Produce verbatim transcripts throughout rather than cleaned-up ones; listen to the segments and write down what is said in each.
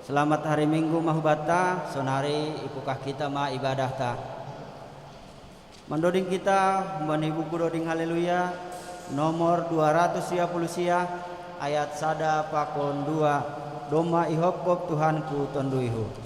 Selamat hari Minggu ma hubanta, sonari ipukah kita ma ibadahta. Mandoding kita humbani buku Doding Haleluya, nomor dua ratus sia puluh sia, ayat sada pakon dua, domma ihophop Tuhanku tonduihu.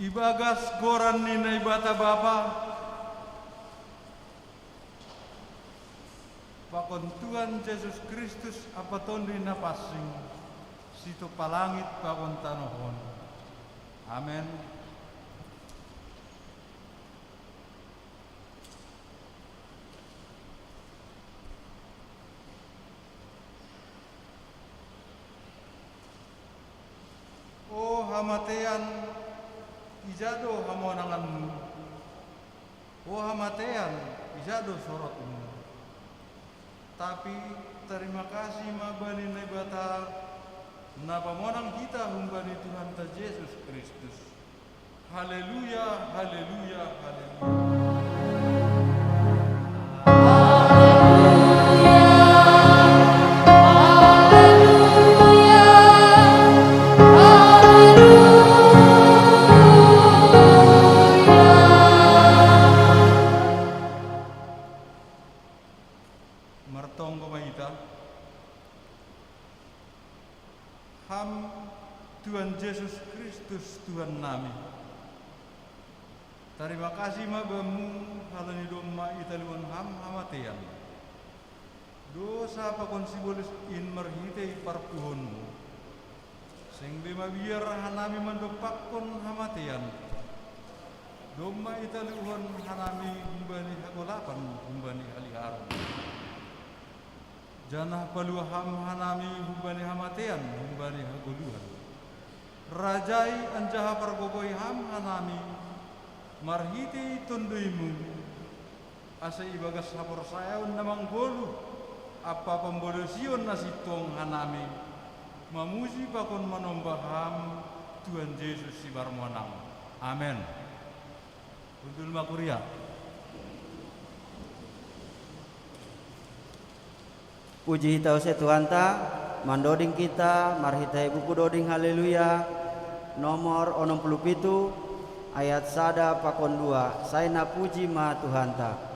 Ibagas goran ni Naibata Bapa, pakon Tuhan Jesus Kristus ampa Tonduy Napansing, sitompa langit pakon tanoh on. Amen. O hamatean, ija do hamonanganmu? O hamatean, ija do sorotmu? Tapi tarima kasih ma bani Naibata, na pamonang hita humbani Tuhanta Jesus Kristus. Haleluya, haleluya, haleluya. Martonggo ma hita. Ham Tuhan Jesus Kristus, Tuhan nami. Tarima kasih ma Bamu, halani domma italuhon Ham hamatean. Dosa pakon sibolis in marhitei parpuhonmu. Seng be mabiar hanami mandompakkon hamatean. Domma italuhon hanami humbani hagolapan, humbani haliaron. Janah palua Ham hanami humbani hamatean, humbani hagoluhan. Rajai anjaha pargogoi Ham hanami marhitei Tonduy-Mu, ase ibagas haporsayaon na manggoluh ampa pambalosion na sintong hanami mamuji pakon manombah Ham, Tuhan Jesus Sibarmonang. Amen. Hundul ma kuria. Puji hita use Tuhanta, mandoding kita marhitei buku Doding Haleluya, nomor onom puluh pitu, ayat sada pakon dua, sai na puji ma Tuhanta.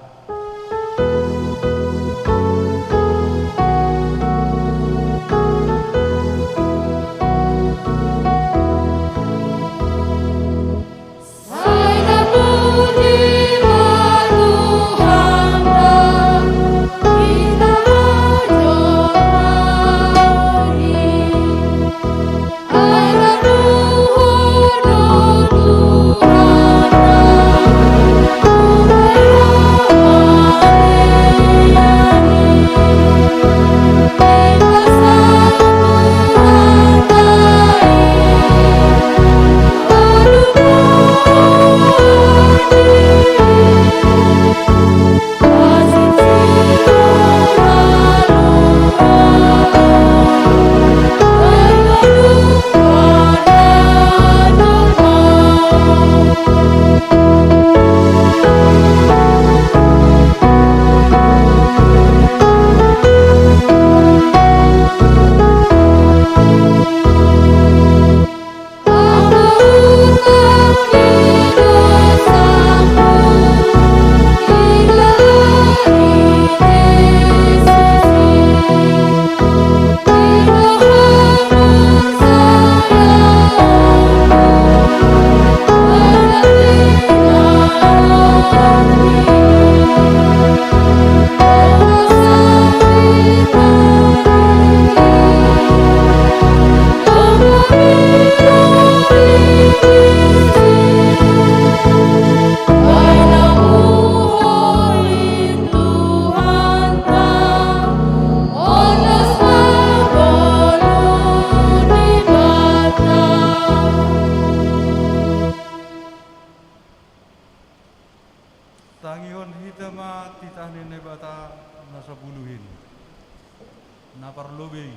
Parlobei.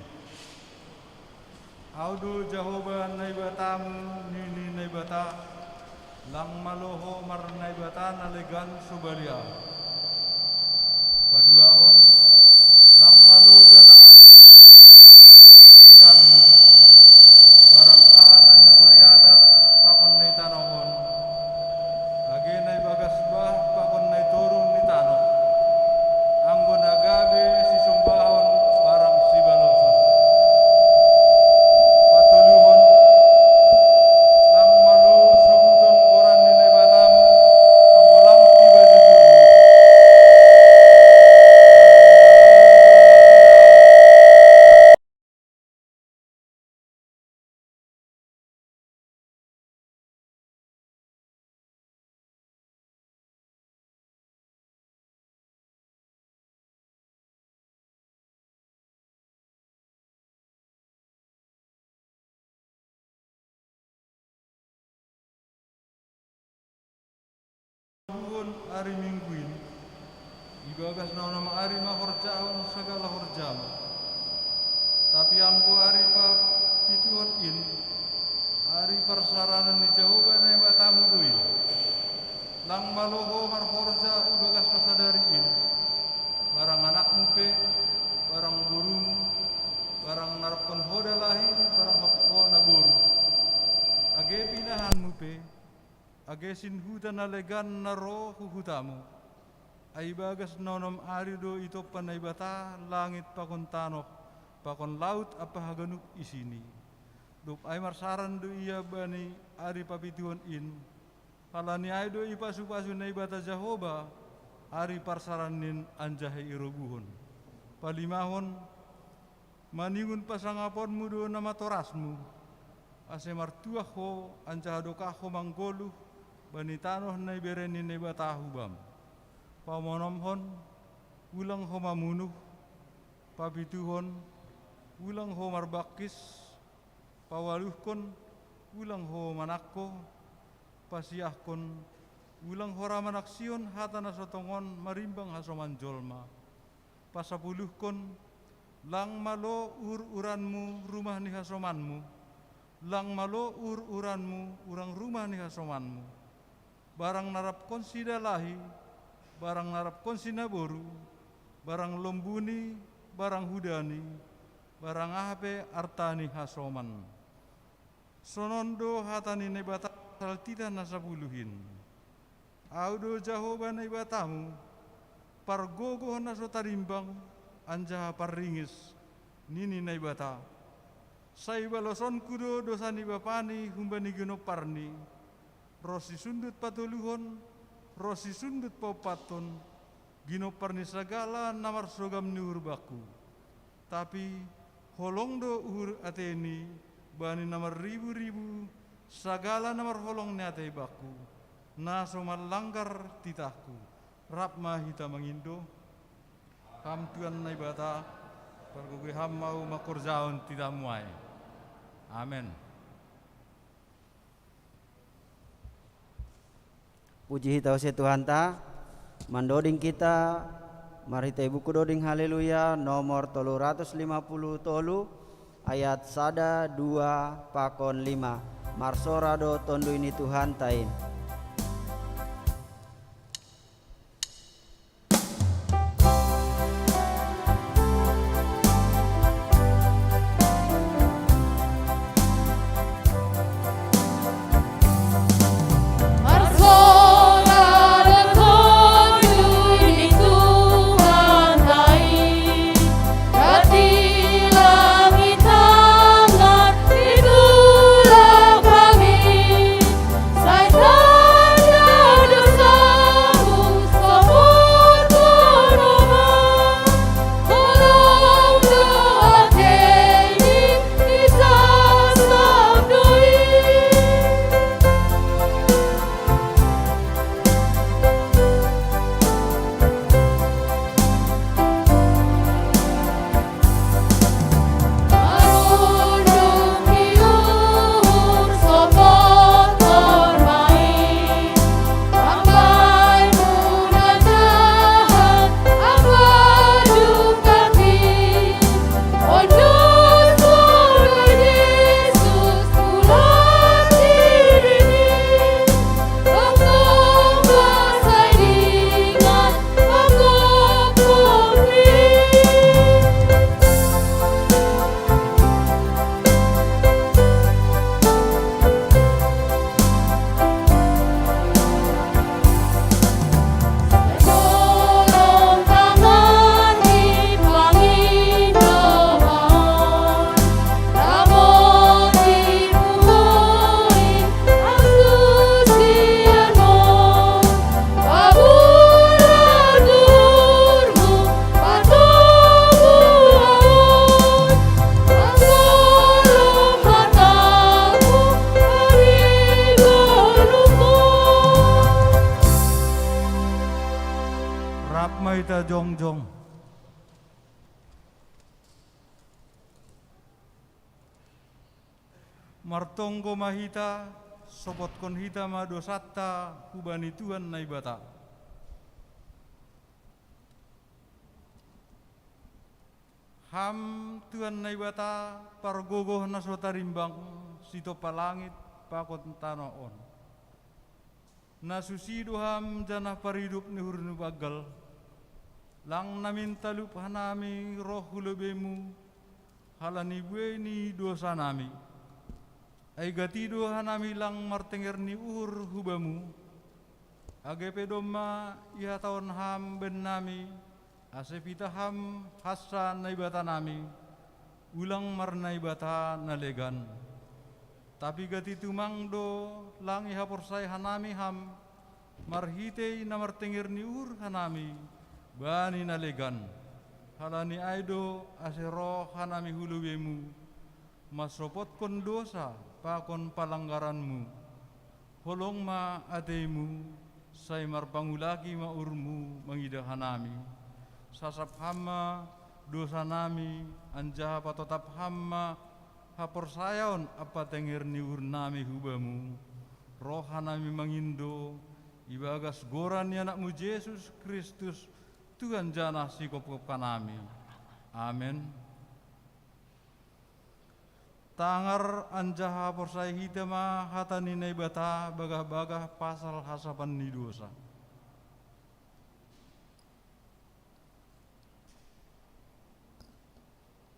Ahu do Jahowa Naibatamu, nini Naibata, lang malo ho marnaibata na legan sobali ahu. Paduahon, lang malo ganaan, lang malo putihanmu, barang aha na nagori atap pakon na i tanoh on, age na ibagas bah pakon na i toru ni tanoh, anggo na gabe sisombahon barang sibaloson. Patoluhon, lang malo sobuton goran ni Naibatamu, anggo lang pibaditonmu. Buhon ari Minggu in, ibagas na onom ari ma horjahon sagala horjama. Tapi anggo ari papituhon in, ari parsaranan ni Jahowa Naibatamu do in. Lang malo ho marhorja ibagas na sadari in, barang anakmu pe, barang borumu, barang narapkon ho dalahi, barang ho naboru, age pinahanmu pe, age sinhuta na legan na ro hu hutamu. Ai ibagas na onom ari do itompa Naibata langit pakon tanoh, pakon laut ampa haganup isini. Dob ai marsaran do ia bani ari papituhon in, halani ai do ipasupasu Naibata Jahowa ari parsaranna in anjaha irobuhon. Palimahon, maningon pasangaponmu do namatorasmu, ase martuah ho anjaha dokah ho manggoluh bani tanoh na ibere ni Naibata hubam. Paonomhon, ulang ho mamunuh. Papituhon, ulang ho marbangkis. Paualuhon, ulang ho manangko. Pasiahon, ulang ho ra manaksihon hata na so tongon marimbang hasoman jolma. Pasapuluhon, lang malo uhur-uhuranmu rumah ni hasomanmu, lang malo uhur-uhuranmu urang rumah ni hasomanmu. Barang narapkonsi dalahi, barang narapkonsi naboru, barang lombuni, barang hudani, barang aha pe arta ni hasoman. Sonon do hata ni Naibata pasal titah na sapuluh in. Ahu do Jahowa Naibatamu, pargogoh na so tarimbang, anjaha parringis, nini Naibata. Sai balosonku do dosa ni bapani humbani ginomparni, ronsi sundut patoluhon, ronsi sundut paompathon, ginompar ni sagala na marsogam ni uhur bakku. Tapi holong do uhur ateni bani na marribu-ribu sagala na marholong ni atei bakku, na so manlanggar titahku. Rap ma hita mangindo. Ham Tuhan Naibata, pargogoi Ham ma ahu mangkorjahon titahmu ai. Amen. Puji hita use Tuhanta, mandoding kita marhitei buku doding Haleluya nomor tolu ratus lima puluh tolu, ayat sada, dua, pakon lima. Marsora do Tonduy ni Tuhanta in. jongjong. Martonggo ma hita, sopotkon hita ma dosanta hubani Tuhan Naibata. Ham Tuhan Naibata, pargogoh na so tarimbang, sitompa langit pakon tanoh on. Na susi do Ham janah paridop ni uhurNi banggal. Lang namin talup hanami roh hu lobeiMu, halani buei ni dosanami. Ai gati do hanami lang martenger ni uhur hu Bamu, age pe domma ihatahon Ham bennami, ase pitah Ham hansa Naibatanami, ulang marnaibata na legan. Tapi gati tumang do lang ihaporsaya hanami Ham, marhitei na martenger ni uhur hanami bani na legan. Halani ai do ase roh hanami hu lobeiMu, mansopotkon dosa pakon palanggaranMu. Holong ma ateiMu, sai marpangulaki ma uhurMu mangidah hanami. Sasap Ham ma dosanami, anjaha patotap Ham ma haporsayaon ampa tenger ni uhurnami hu Bamu. Roh hanami mangindo ibagas Goran ni AnakMu Jesus Kristus, Tuhan janah Sikopkop hanami. Amen. Tangar anjaha porsaya hita ma hata ni Naibata bagah-bagah pasal hasapan ni dosa.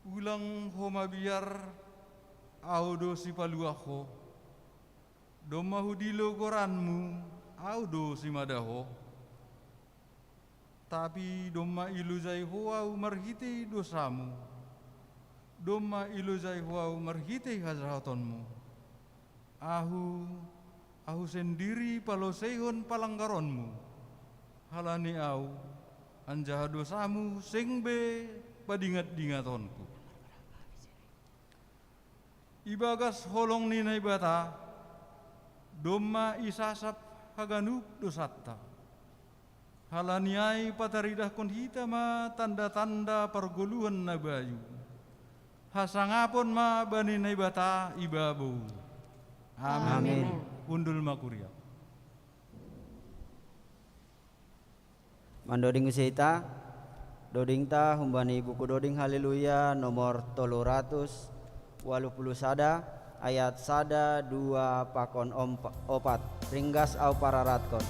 Ulang ho mabiar, Ahu do sipaluah ho. Domma hudilo goranMu, Ahu do simada ho. Tapi domma ilojai ho Ahu marhitei dosaMu, domma ilojai ho Ahu marhitei hajahatonMu. Ahu, Ahu sendiri paloseihon palanggaronMu, halani Ahu, anjaha dosaMu seng be padingat-dingatonku. Ibagas holong ni Naibata, domma isasap haganup dosanta. Halani ai pataridahkon hita ma tanda-tanda pargoluhan na bayu. Hasangapon ma bani Naibata ibabou. Amin. Amin. Hundul ma kuria. Mandoding use hita, dodingta humbani buku Doding Haleluya nomor tolu ratus waluh puluh sada, ayat sada, dua, pakon ompa-, opat. Ringgas ahu pararatkon.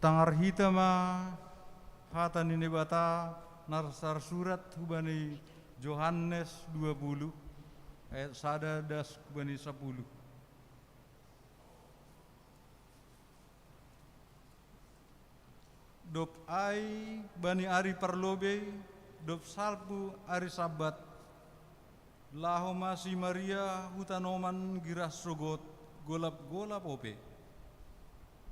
Tangar hita ma hata ni Naibata na tarsurat hubani Johannes dua puluh, ayat sada das hubani sapuluh. Dob ai bani ari parlobei, dob salpu ari Sabbat, laho ma si Maria hu tanoman girah sogot, golap-golap ope.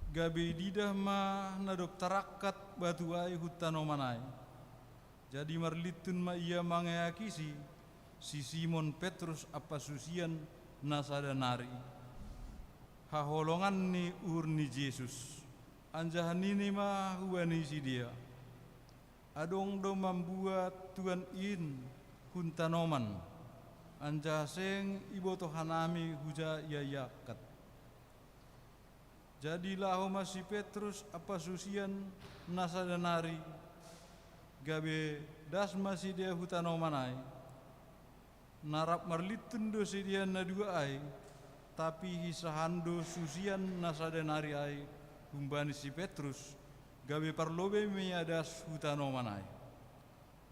Gabe ididah ma na dob tarangkat batu ai hu tanoman ai. Jadi marlintun ma ia mangeakisi si Simon Petrus ampa susian na sada nari, haholongan ni uhur ni Jesus. Anjaha nini ma hubani sidea: Adong do mambuat Tuhan in hun tanoman, anjaha seng ibotoh hanami huja ia iangkat. Jadi laho ma si Petrus ampa susian na sada nari, gabe das ma sidea hu tanoman ai. Na rap marlintun do sidea na dua ai, tapi hinsahan do susian na sada nari ai humbani si Petrus, gabe parlobei ma ia das hu tanoman ai.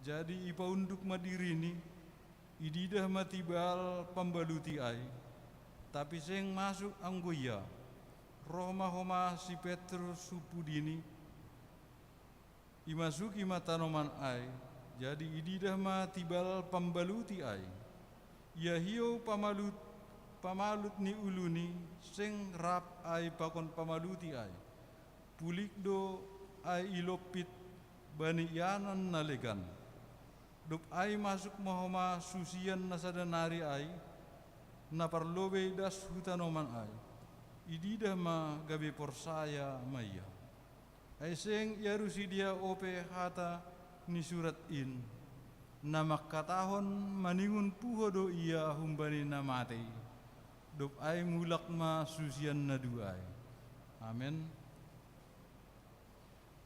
Jadi ipaunduk ma dirini, ididah ma tibal pambaluti ai, tapi seng masuk anggo ia. Roh ma homa si Petrus hu pudini, imasuki ma tanoman ai, jadi ididah ma tibal pambaluti ai. Ia hiou pamalut, pamalut ni uluni, seng rap ai pakon pamaluti ai. Pulik do ai ilompit bani ianan na legan. Dob ai masuk ma homa susian na sada nari ai, na parlobei das hu tanoman ai. Ididah ma gabe porsaya ma ia. Ai seng iarusi dia ope hata ni surat in, na mangkatahon maningon puho do ia humbani na matei. Dob ai mulak ma susian na dua ai. Amen.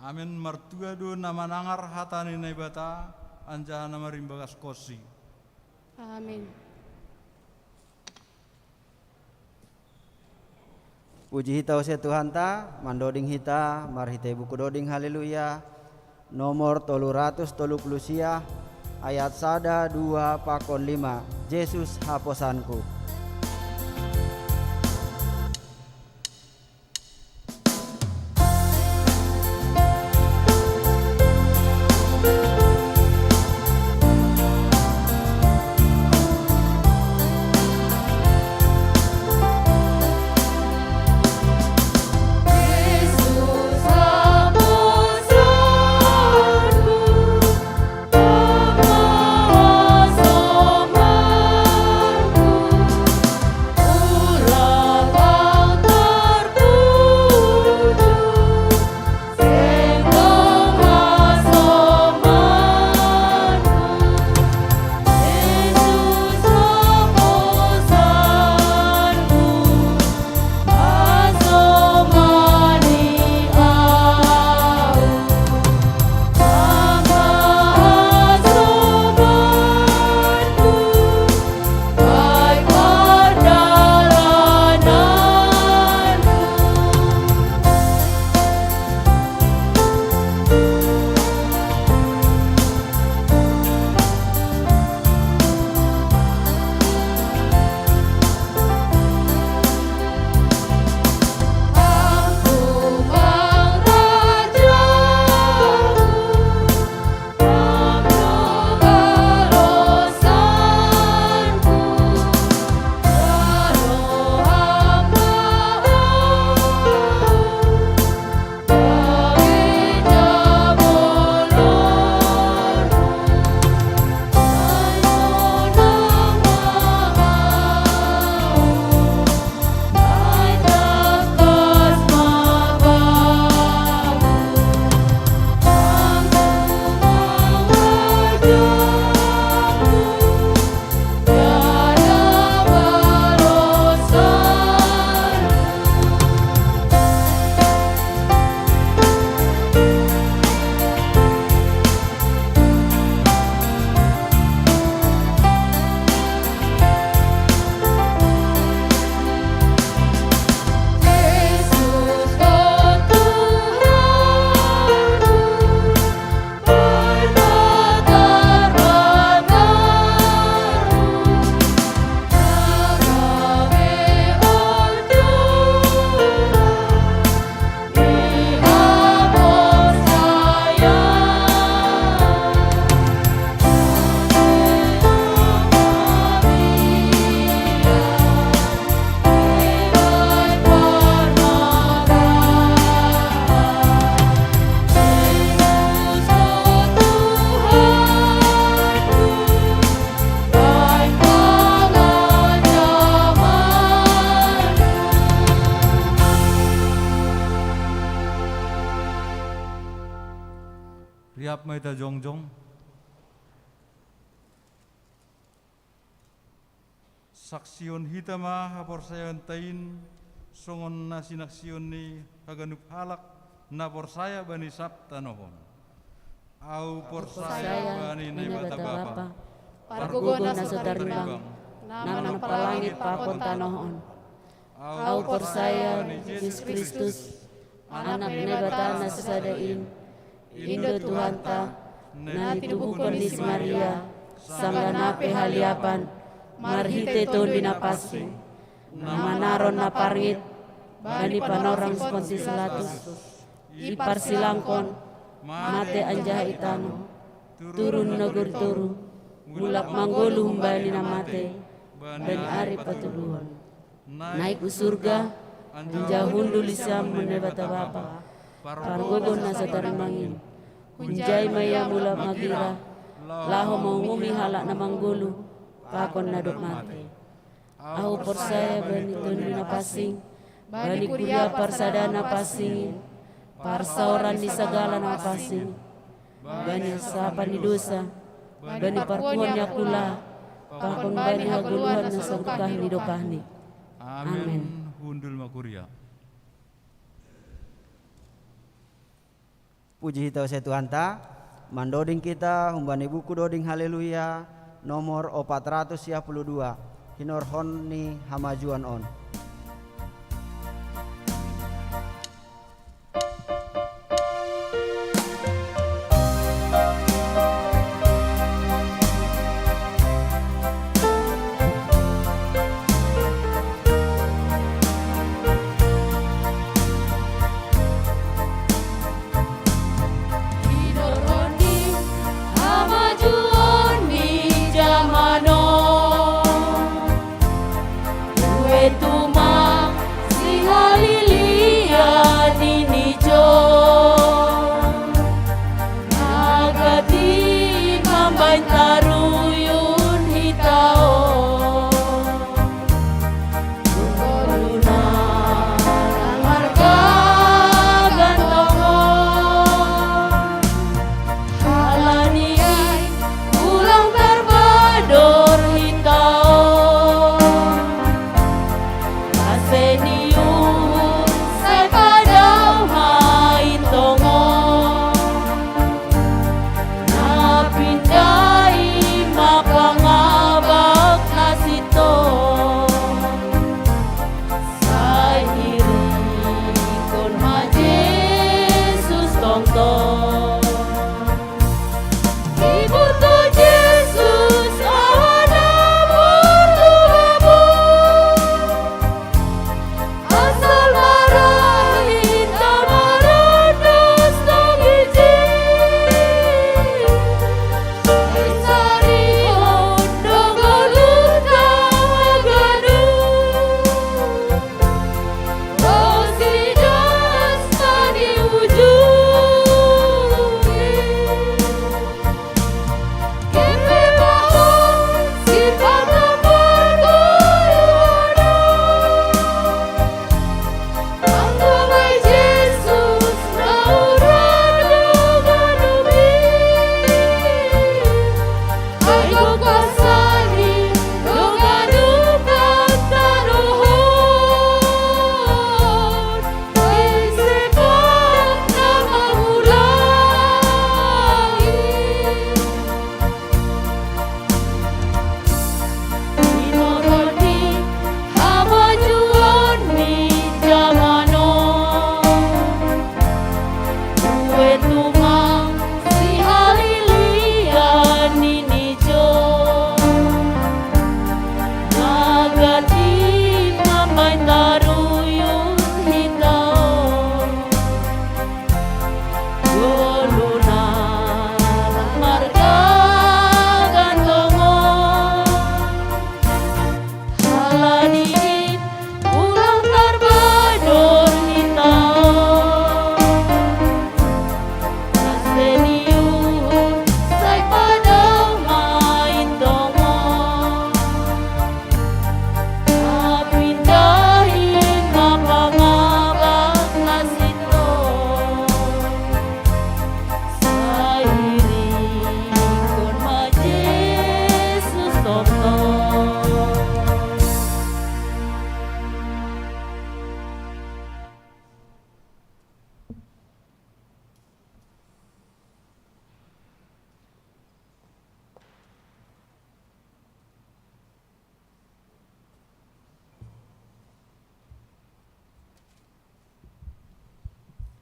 Amen. Martua do na manangar hata ni Naibata anjaha na marimbagaskonsi. Amen. Puji hita use Tuhanta, mandoding hita marhitei buku doding Haleluya, nomor tolu ratus tolu puluh sia, ayat sada, dua, pakon lima. Jesus haposanku. Riap ma hita jongjong. Saksihon hita ma haporsayaonta in, songon na sinaksihon ni haganup halak na porsaya bani sab tanoh on. Ahu porsaya bani Naibata Bapa, pargogoh na so tarimbang, na manompa langit pakon tanoh on. Ahu porsaya bani Jesus Kristus, Anak ni Naibata na sasada in, Indo Tuhanta, na titubuhkon ni si Maria, sanggah na pe haliapan, marhite Tonduy Napansing, na manaron na parngit bani panorang si Pontius Pilatus, iparsilangkon, mate anjaha itanom, turun nagori toruh, mulak manggoluh humbani na mate bani ari patoluhon. Naik hu surga, anjaha hundul di siamun Naibata Bapa, pargogoh na so tarimbang in. Hunjai ma Ia mulak magira, laho mangumumi halak na manggoluh pakon na dob mate. Ahu porsaya bani Tonduy Napansing, bani kuria parsadaan na pansing in, parsaoran ni sagala na pansing, bani hasahapan ni dosa, bani parpuhoon ni angkula, pakon bani hagoluhan na so dokah ni dokahni. Amen. Amen. Hundul ma kuria. Puji hita use Tuhanta, mandoding hita humbani buku Doding Haleluya, nomor opat ratus sia puluh dua, hinorhon ni hamajuon on. Hinorhon ni hamajuon ni jaman on. Ue tuma sihalilia ni nijon, na gati mambahen taruyun hita on. Ngoluna na marga gantongon. Halani ai ulang tarpador hita on. Ase ni uhur sai padao ma i tongon. Na pindai ma pangabak na sintong. Sai irikon ma Jesus tongtong. Iboto Jesus aha na mardongan. Asal marahit na marandos tong ijin. Isarihon do ngolunta haganup. Ros idas ma di ujung.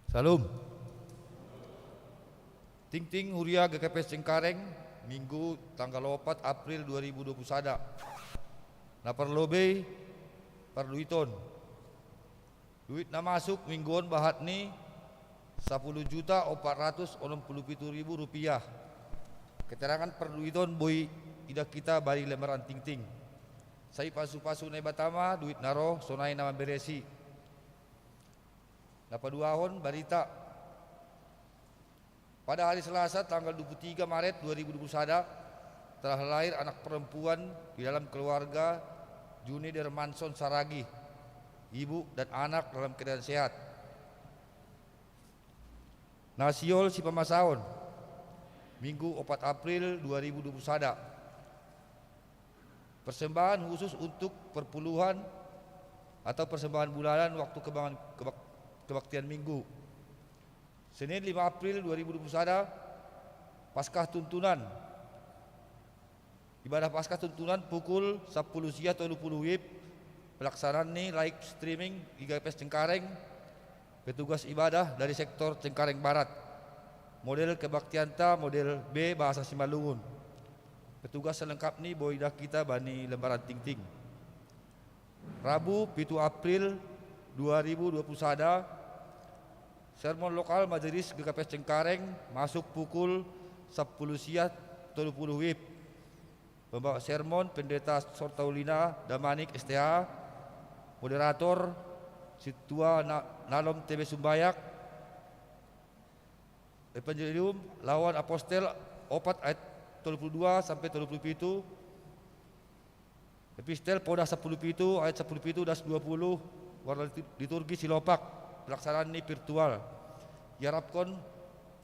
Salam. Tingting huria G K P S Cengkareng, Minggu tanggal opat April dua ribu dua puluh sada. Na parlobei parduiton. Duit na masuk minggu on bahatni sapuluh juta opat ratus onom puluh pitu ribu rupiah. Keterangan parduiton boi idah kita bani lembaran tingting. Sai pasu-pasu Naibata ma duit na roh sonai na mamberesi. Na paduahon barita. Pada hari Selasa tanggal dua puluh tiga Maret dua ribu dua puluh sada, telah lahir anak perempuan di dalam keluarga Juni Dermanson Saragih. Ibu dan anak dalam keadaan sehat. Na siol sipamasaon, Minggu opat April dua ribu dua puluh sada. Persembahan khusus untuk perpuluhan atau persembahan bulanan waktu kebang-, kebak-, kebaktian Minggu. Senin lima April dua ribu dua puluh sada, Paskah Tuntunan. Ibadah Paskah Tuntunan pukul sapuluh siang tolu puluh wib. Pelaksanaan ni live streaming di G K P S Cengkareng. Petugas ibadah dari sektor Cengkareng Barat. Model kebaktianta model B bahasa Simalungun. Petugas selengkap ni boi idah kita bani lembaran tingting. Rabu pitu April dua ribu dua puluh sada, sermon lokal Majelis G K P S Cengkareng masuk pukul sapuluh siang tolu puluh wib. Pembawa sermon Pendeta Sortaulina Damanik S T H, moderator Sintua Na-, Nalom T B Sumbayak. Evangelium Lawan Apostel opat ayat tolu puluh dua sampai tolu puluh pitu. Epistel podah sapuluh pitu ayat sapuluh pitu das dua puluh, warna litur-, liturgi Silopak, pelaksanaan ni virtual. Iarapkon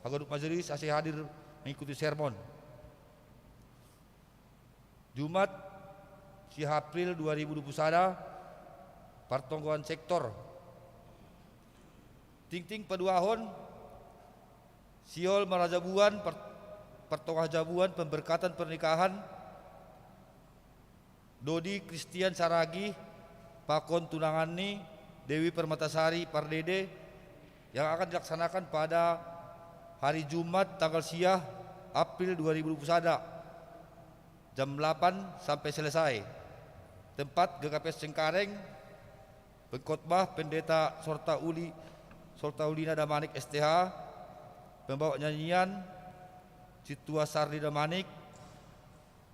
haganup majelis ase hadir mengikuti sermon. Jumat, siah April dua ribu dua puluh sada, partonggoan sektor. Tingting paduahon, siol marajabuan, per-, partongah jabuan pemberkatan pernikahan Dodi Christian Saragih pakon tunanganni Dewi Permatasari Pardede yang akan dilaksanakan pada hari Jumat tanggal siah April dua ribu dua puluh sada, jam delapan sampai selesai. Tempat G K P S Cengkareng, pengkhotbah Pendeta Sorta Uli, Sorta Ulina Damanik S T H, pembawa nyanyian Sintua Sardi Damanik,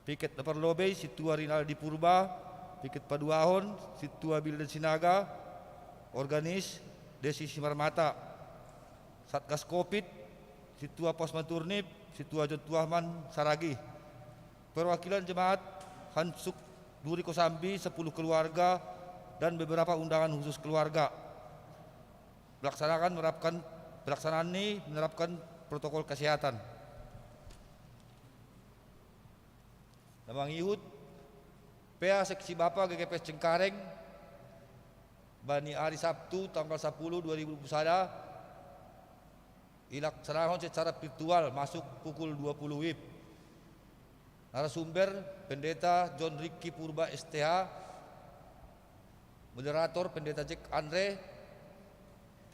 piket na parlobei Sintua Rinaldi Purba, piket paduahon Sintua Bilden Sinaga, organis Desi Simarmata, Satgas Covid, Sintua Posman Turnip, Sintua John Tuahman Saragih. Perwakilan jemaat Hansuk Duri Kosambi, sepuluh keluarga, dan beberapa undangan khusus keluarga. Melaksanakan menerapkan, pelaksanaan ni menerapkan protokol kesehatan. Na mangihut, P A Seksi Bapa G K P S Cengkareng, bani ari Sabtu tanggal sapuluh dua ribu dua puluh sada, ilaksanahon secara virtual masuk pukul dua puluh wib. Narasumber, Pendeta John Ricky Purba S T H, moderator, Pendeta Jack Andre,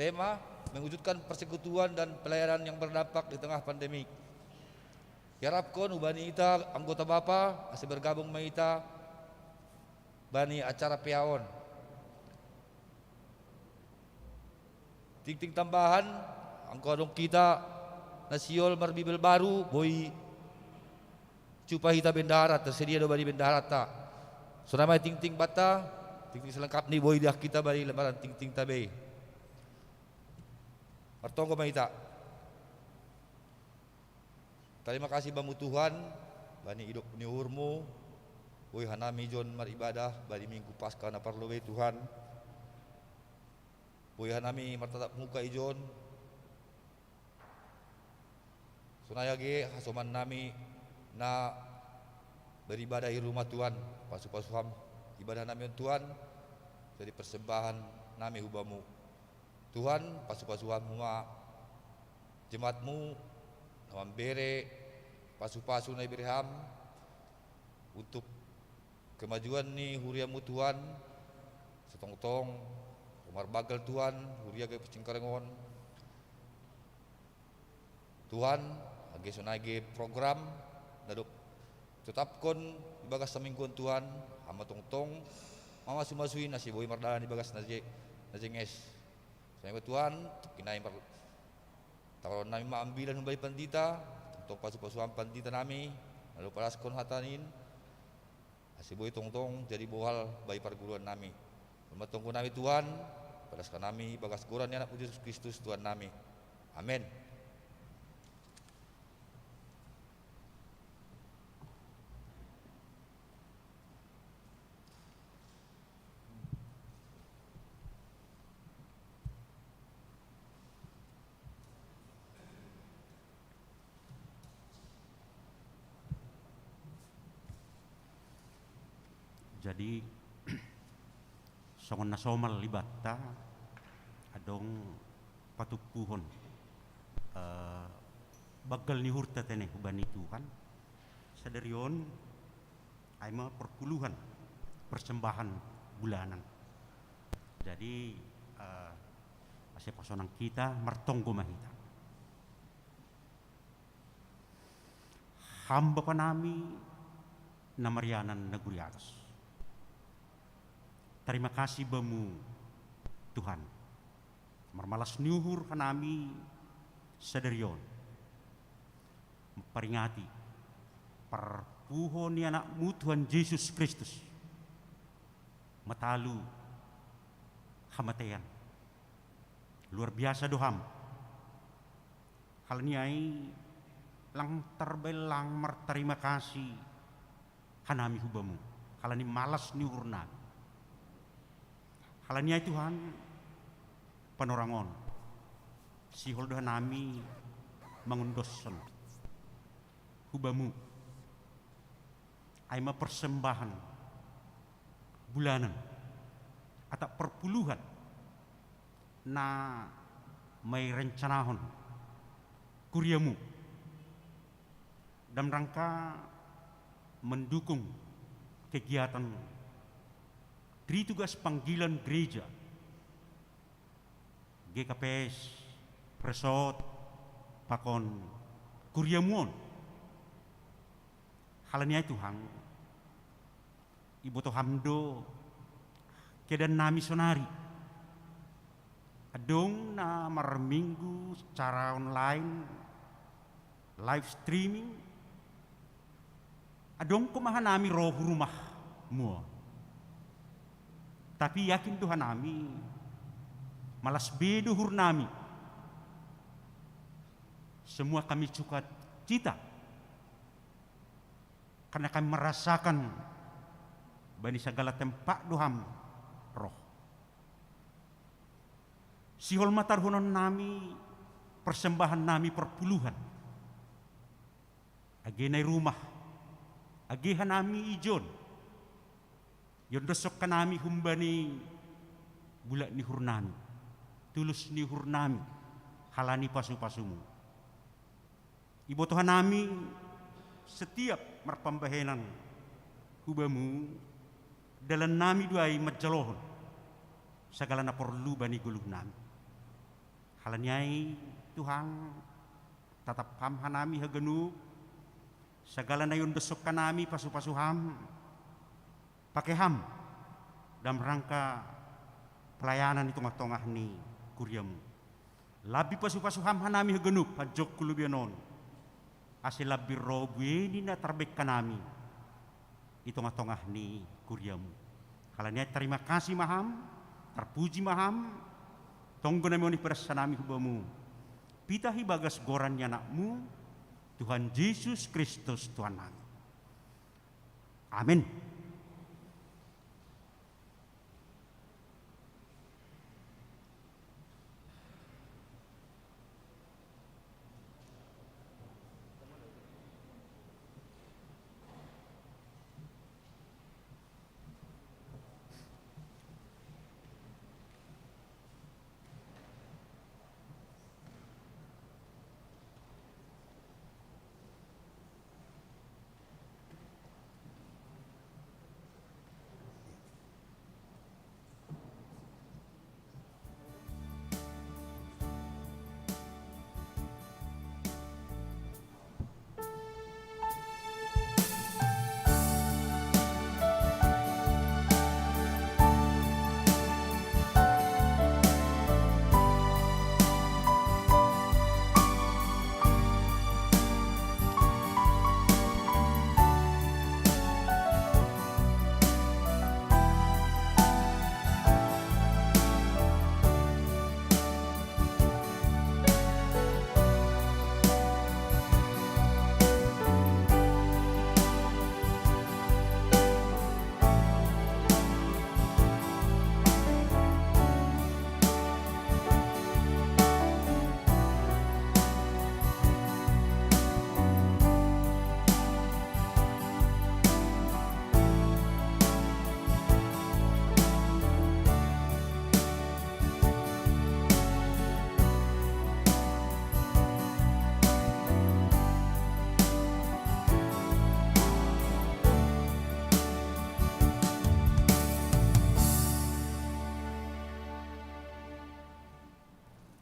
tema, mewujudkan persekutuan dan pelayanan yang berdampak di tengah pandemi. Iarapkon hubani ita anggota Bapa, ase bergabung ma ita bani acara P A on. Tingting tambahan, anggo adong kita na siol marbibel baru, boi cupa hita bendahara, tersedia do bani bendaharanta. Sonai ma i tingting banta, tingting selengkap ni boi idah kita bani lembaran tingtingta be. Martonggo ma ita. Tarima kasih Bamu Tuhan, bani idop ni uhurMu, boi hanami ijon maribadah bani Minggu Paskah na parlobei Tuhan. Boi hanami martatap muka ijon. Sonai age hasomannami na beribadah i rumah Tuhan, pasu-pasu Ham ibadah nami on Tuhan, jadi persembahan nami hu Bamu. Tuhan, pasu-pasu Ham ma jemaat-Mu na mambere pasu-pasu na ibere Ham untuk kemajuan ni huria-Mu Tuhan, sai tongtong marbanggal Tuhan huria G K P S Cengkareng on. Tuhan, age sonai ge program na dob tetapkon ibagas samingguon Tuhan, hami tongtong mamasu-masui na sai boi mardalan ibagas na je, na jenges. Sonai ma Tuhan, tongkin nai mar-, taruhon nami ma ambilan humbani pandita, tongtong pasu-pasu Ham pandita nami, lalu padaskon hata in, ase boi tongtong jadi bohal bagi parguruan nami. Tongtong nami Tuhan, padaskon nami ibagas goran ni Anak-Mu Jesus Kristus Tuhan nami. Amen. Jadi, songon na somal ibanta, adong patumpuhon, eh, banggal ni uhurta tene hubani Tuhan, sadari on, ai ma perpuluhan, persembahan bulanan. Jadi, eh, ase pasonang hita, martonggo ma hita. Ham Bapa nami na marianan na guriatos. Tarima kasih Bamu, Tuhan. Marmalas ni uhur hanami sadari on. Mamparingati parpuho ni Anak-Mu Tuhan Jesus Kristus. Matalu hamatean. Luar biasa do Ham. Halani ai lang tarbaen lang martarima kasih hanami hu Bamu, halani malas ni uhurnami. Halani ai Tuhan, panorang on, sihol do hanami mangondoshon hu Bamu, ai ma persembahan bulanan, atap perpuluhan, na mairencanahon kuria-Mu dalam rangka mendukung kegiatan Tritugas Panggilan Gereja, G K P S, Resort, pakon kuria-Mu on. Halani ai Tuhan, iboto Ham do keadaan nami sonari. Adong na marminggu secara online, live streaming. Adong pe ma hanami ro hu rumah-Mu on. Tapi yakin do hanami, malas be do uhurnami. Semua kami sukacita karena kami merasakan bani sagala tempat do Ham roh. Sihol ma taruhonon nami persembahan nami perpuluhan. Age na i rumah, age hanami ijon, iondoshon hanami humbani bulak ni uhurnami, tulus ni uhurnami, halani pasu-pasu-Mu. Iboto hanami setiap marpambahenan hu Bamu, dalannami do ai manjalohon sagala na porlu bani goluhnami. Halani ai Tuhan, tatap Ham hanami haganup, sagala na iondoshon hanami pasu-pasu Ham, pake Ham dalam rangka pelayanan i tongah-tongah ni kuria-Mu. Lambin pasu-pasu Ham hanami haganup, hanjongku lobian on, ase lambin ro buei ni na tarbaen hanami i tongah-tongah ni kuria-Mu. Halani ai tarima kasih ma Ham, tarpuji ma Ham, tonggo nami on ipadas hanami hu Bamu, pitah ibagas goran ni Anak-Mu, Tuhan Jesus Kristus Tuhannami. Amin.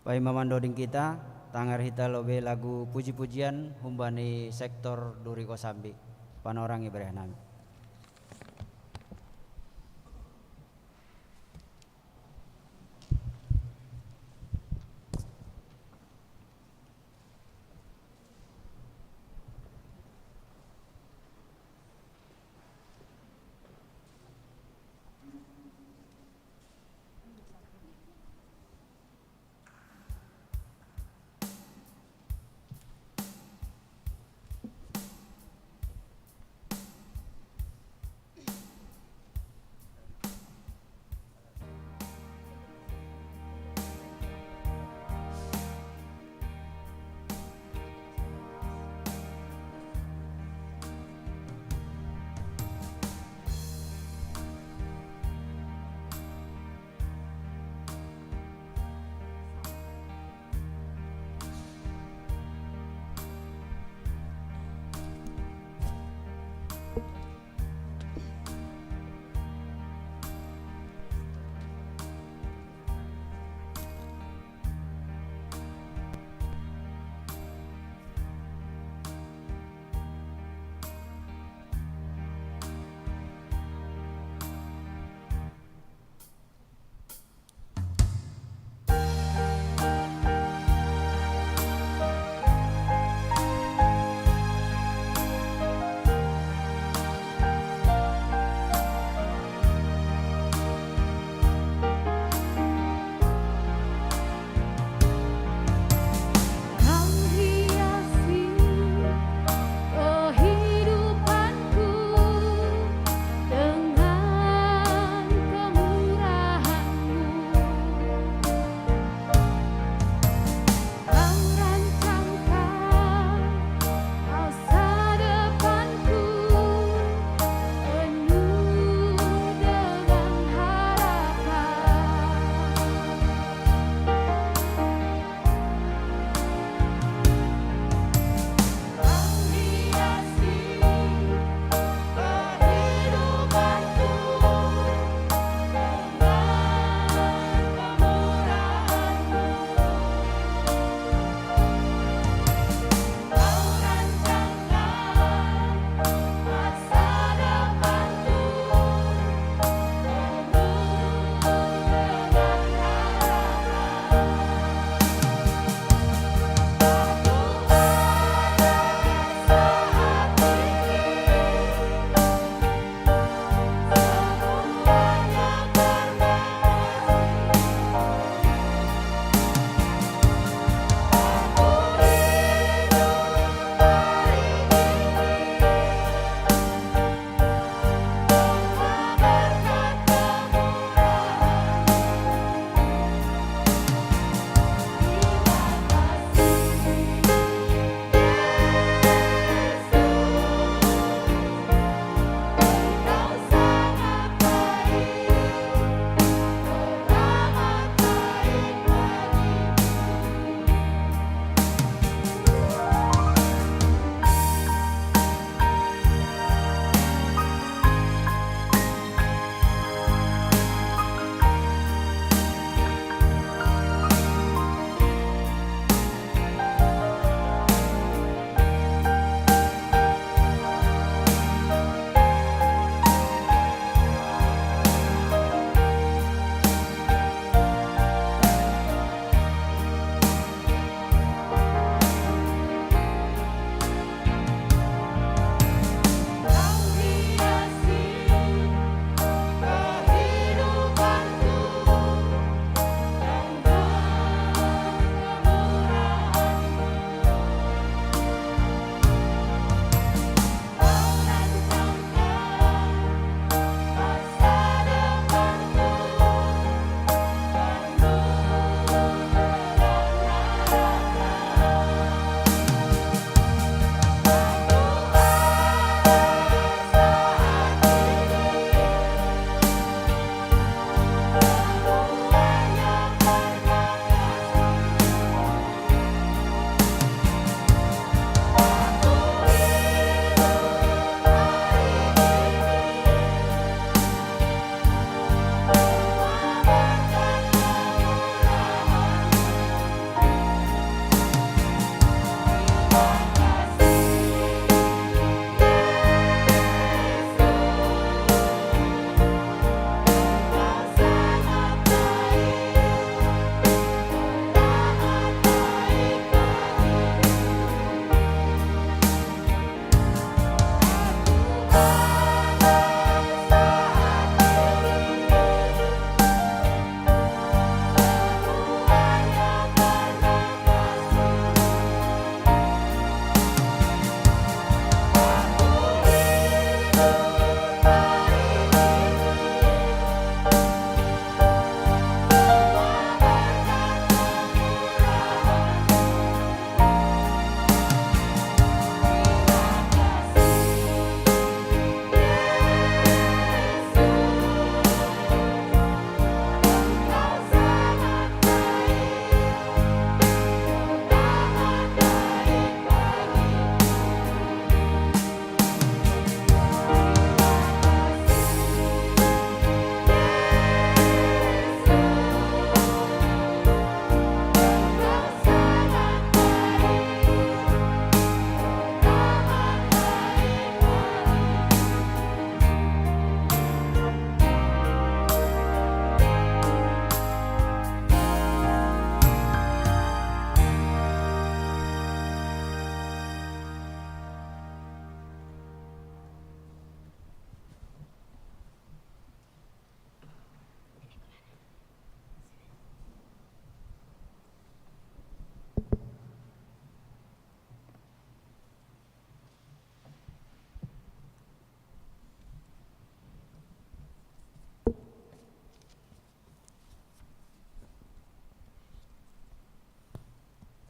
Bai mamandoding kita, tangar hita lobe lagu puji-pujian humbani sektor Duri Kosambi. Panorangi bereh nami.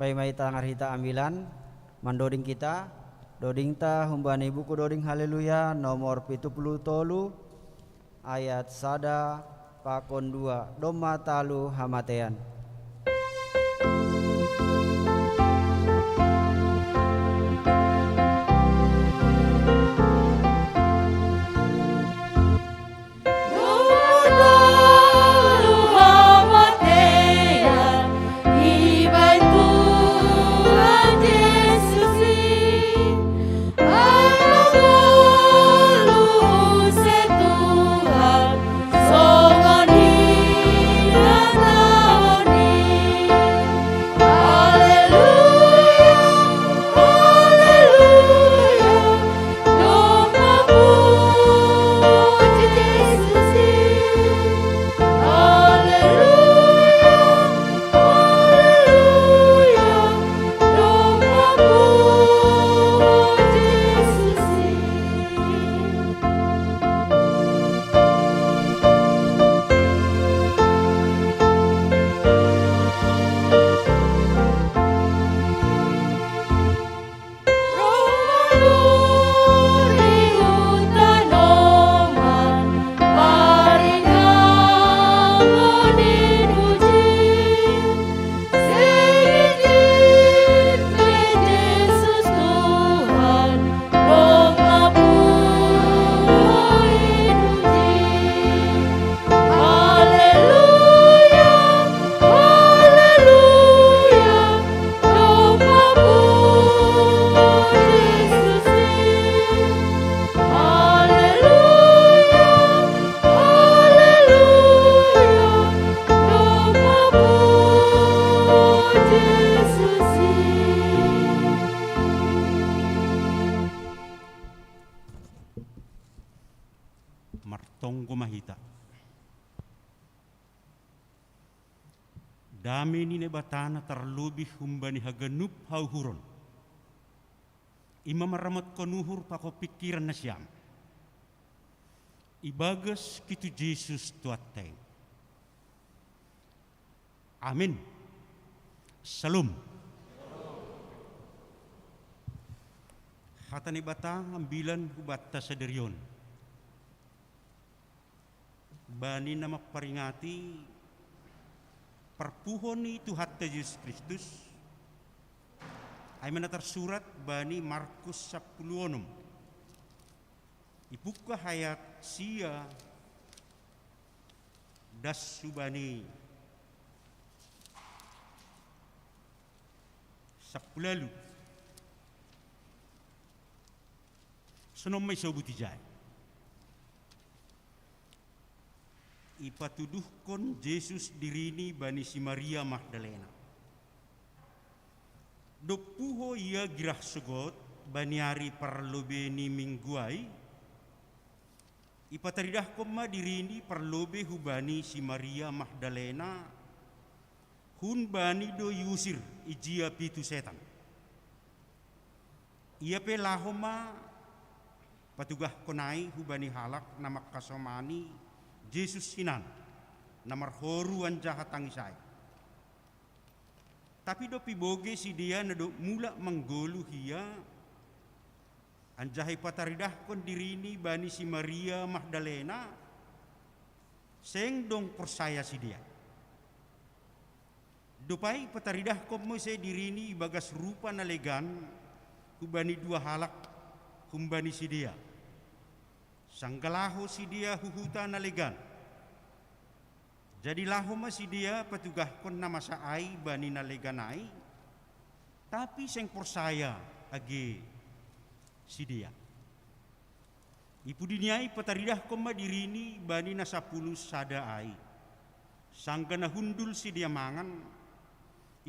Sai mai tangar hita ambilan, mandoding kita, dodingta humbani buku doding Haleluya nomor pitu puluh tolu, ayat sada pakon dua, domma talu hamatean. Martonggo ma hita. Dame ni Naibata na tarlobih humbani haganup hauhuron, i ma marramotkon uhur pakon pingkiran nasiam, ibagas Kitu Jesus Tuhanta i. Amin. Syalom. Hata Naibata ambilan hubanta sadari on, bani na mamparingati parpuho ni Tuhanta Jesus Kristus, ai ma na tarsurat bani Markus sampulu onom, i pungka ayat sia das hubani sampulu ualu. Songon on ma isobut ijai. Ipatuduhkon Jesus dirini bani si Maria Magdalena. Dob puho ia girah sogot bani ari parlobe ni Minggu ai, ipataridahkon ma dirini parlobe hubani si Maria Magdalena, humbani do iusir ijia pitu setan. Ia pe laho ma patugahkon ai hubani halak na manghasomani Jesus hinan, na marhoru anjaha tangis ai. Tapi dob ibogei sidea na dob mulak manggoluh ia, anjaha ipataridahkon dirini bani si Maria Magdalena, seng dong porsaya sidea. Dob ai ipataridahkon muse dirini ibagas rupa na legan hubani dua halak humbani sidea, sanggah laho sidea hu huta na legan. Jadi laho ma sidea patugahkon na masa ai bani na legan ai, tapi seng porsaya age sidea. I pudi ni ai ipataridahkon ma dirini bani na sapuluh sada ai. Sanggah na hundul sidea mangan,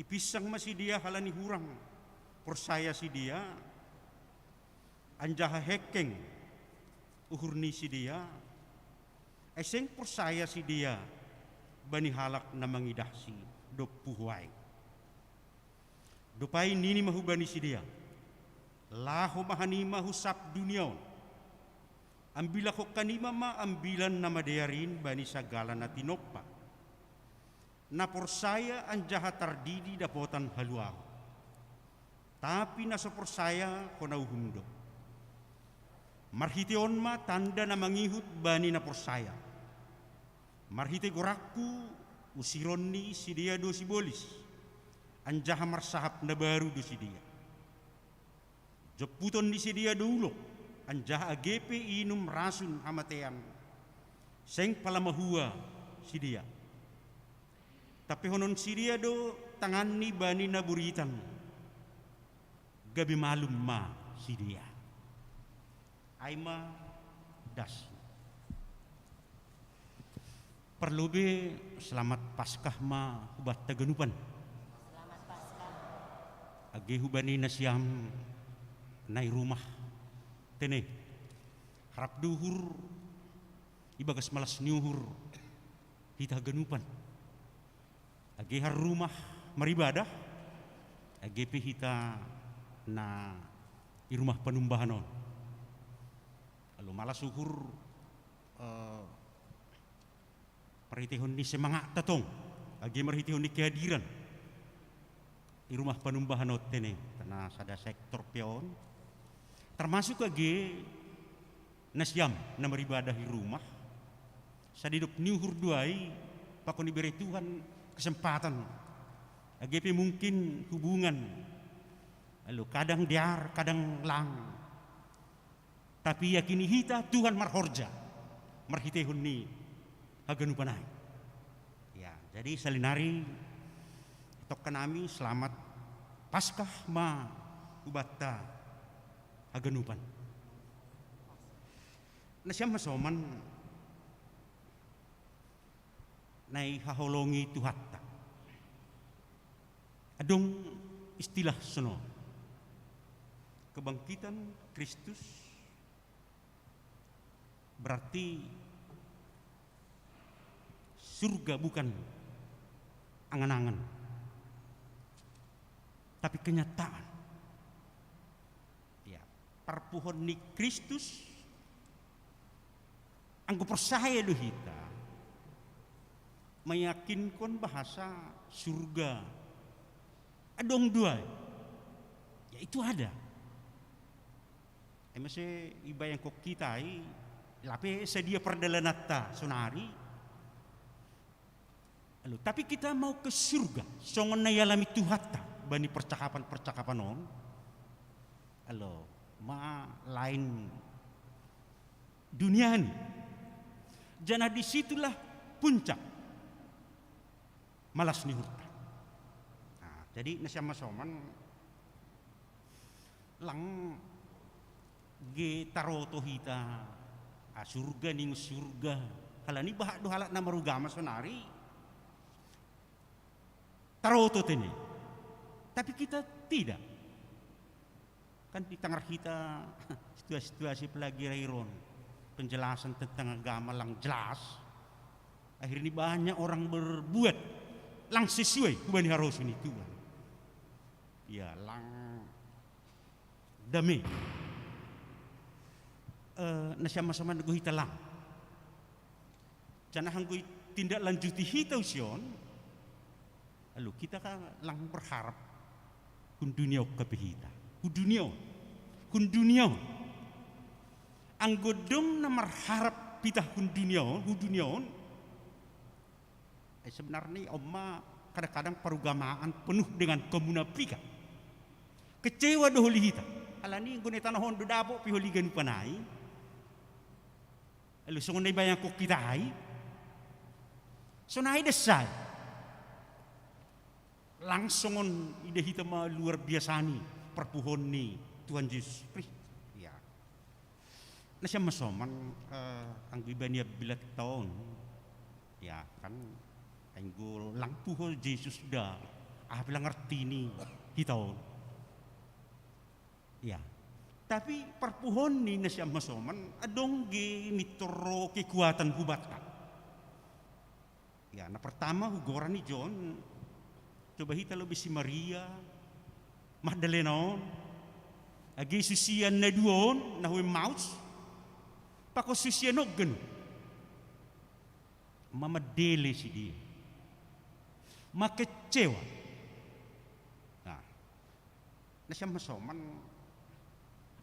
ipinsang ma sidea halani hurang porsaya sidea, anjaha hengkeng uhur ni sidea, ai seng porsaya sidea bani halak na mangidahsi dob puho ai. Dob ai nini ma hubani sidea: Laho ma hanima hu sab dunia on. Ambilakhon hanima ma ambilan na madear in bani sagala na tinompa. Na porsaya anjaha tardidi dapotan haluaon. Tapi na so porsaya hona uhum do. Marhitei on ma tanda na mangihut bani na porsaya. Marhitei goranku usironni sidea do sibolis, anjaha marsahap na baru do sidea. Jomputon ni sidea do ulok, anjaha age pe inum rasun hamatean, seng pala mahua sidea. Tampehonon sidea do tanganni bani na buritan, gabe malum ma sidea. Ai ma das. Parlobei selamat Paskah ma hubanta ganupan. Selamat Paskah. Age hubani nasiam na i rumah, tene, harap do uhur ibagas malas ni uhur hita haganupan. Age har rumah maribadah, age pe hita na i rumah panumbahan on. Alu malas uhur, eh, marhiteihon ni semangatta tong, age marhiteihon ni kehadiran i rumah panumbahan on, tene, karna sada sektor pe on. Termasuk age nasiam na maribadah i rumah, sadidop ni uhur do ai, pakon ibere Tuhan kesempatan. Age pe mungkin hubungan, alu, kadang dear, kadang lang. Tapi yakini hita Tuhan marhorja marhiteihon ni haganupan ai. Ya, jadi salinari tongkan nami selamat Paskah ma hubanta haganupan. Nasiam hasoman na i haholongi Tuhanta. Adong istilah sonon. Kebangkitan Kristus berarti surga bukan angan-angan, tapi kenyataan. Ya, parpuhon ni Kristus, anggo porsaya do hita, meyakinkan bahasa surga adong do ai. Ya, itu ada. Ai mase ibayangkon hita i, lape sadia pardalananta sonari. Alu, tapi kita mau ke surga, songon na ialami Tuhanta bani percakapan-percakapan on. Alu, ma lain dunia ni. Janah di situlah puncak malas ni uhurta. Nah, jadi nasiam hasoman, lang ge taroto hita, ah, surga ningon surga. Halani bahat do halak na marugama sonari taroto tene. Tapi kita tidak. Kan di tengah hita situasi-situasi apalagi akhir-akhir on, penjelasan tentang agama lang jelas. Akhirnya banyak orang berbuat lang sesuai hubani harosuh ni Tuhan. Ya, lang dame. Eh, nasiam hasoman, anggo hita lang, janah anggo i tindak lanjuti hita usion, alu, hita kan lang berharap hun dunia on hape hita. Hun dunia on. Hun dunia on. Anggo dong na marharap hita hun dunia on, hun dunia on, eh, sebenarnya on ma kadang-kadang perugamaan penuh dengan kemunafikan. Kecewa do holi hita. Halani anggo na i tanoh on do dapot pe holi ganupan ai. Alu, songon na ibayangkon hita ai, sonai das ai. Lang songon ida hita ma luar biasa ni parpuhon ni Tuhan Jesus Kristus. Ya. Nasiam hasoman, eh, anggo ibani ambilan hita on, ya kan, anggo lang puho Jesus da, aha pe lang arti ni hita on. Ya. Tapi parpuhon ni nasiam hasoman, adong ge mintor ro kekuatan hubanta. Ya, na pertama hugoran ni John, coba hita lobei si Maria Magdalena on, age susian na dua on na hu Emmaus, pakon susian on ganu. Ma mandele sidea. Ma kecewa. Nah, Nasiam masoman,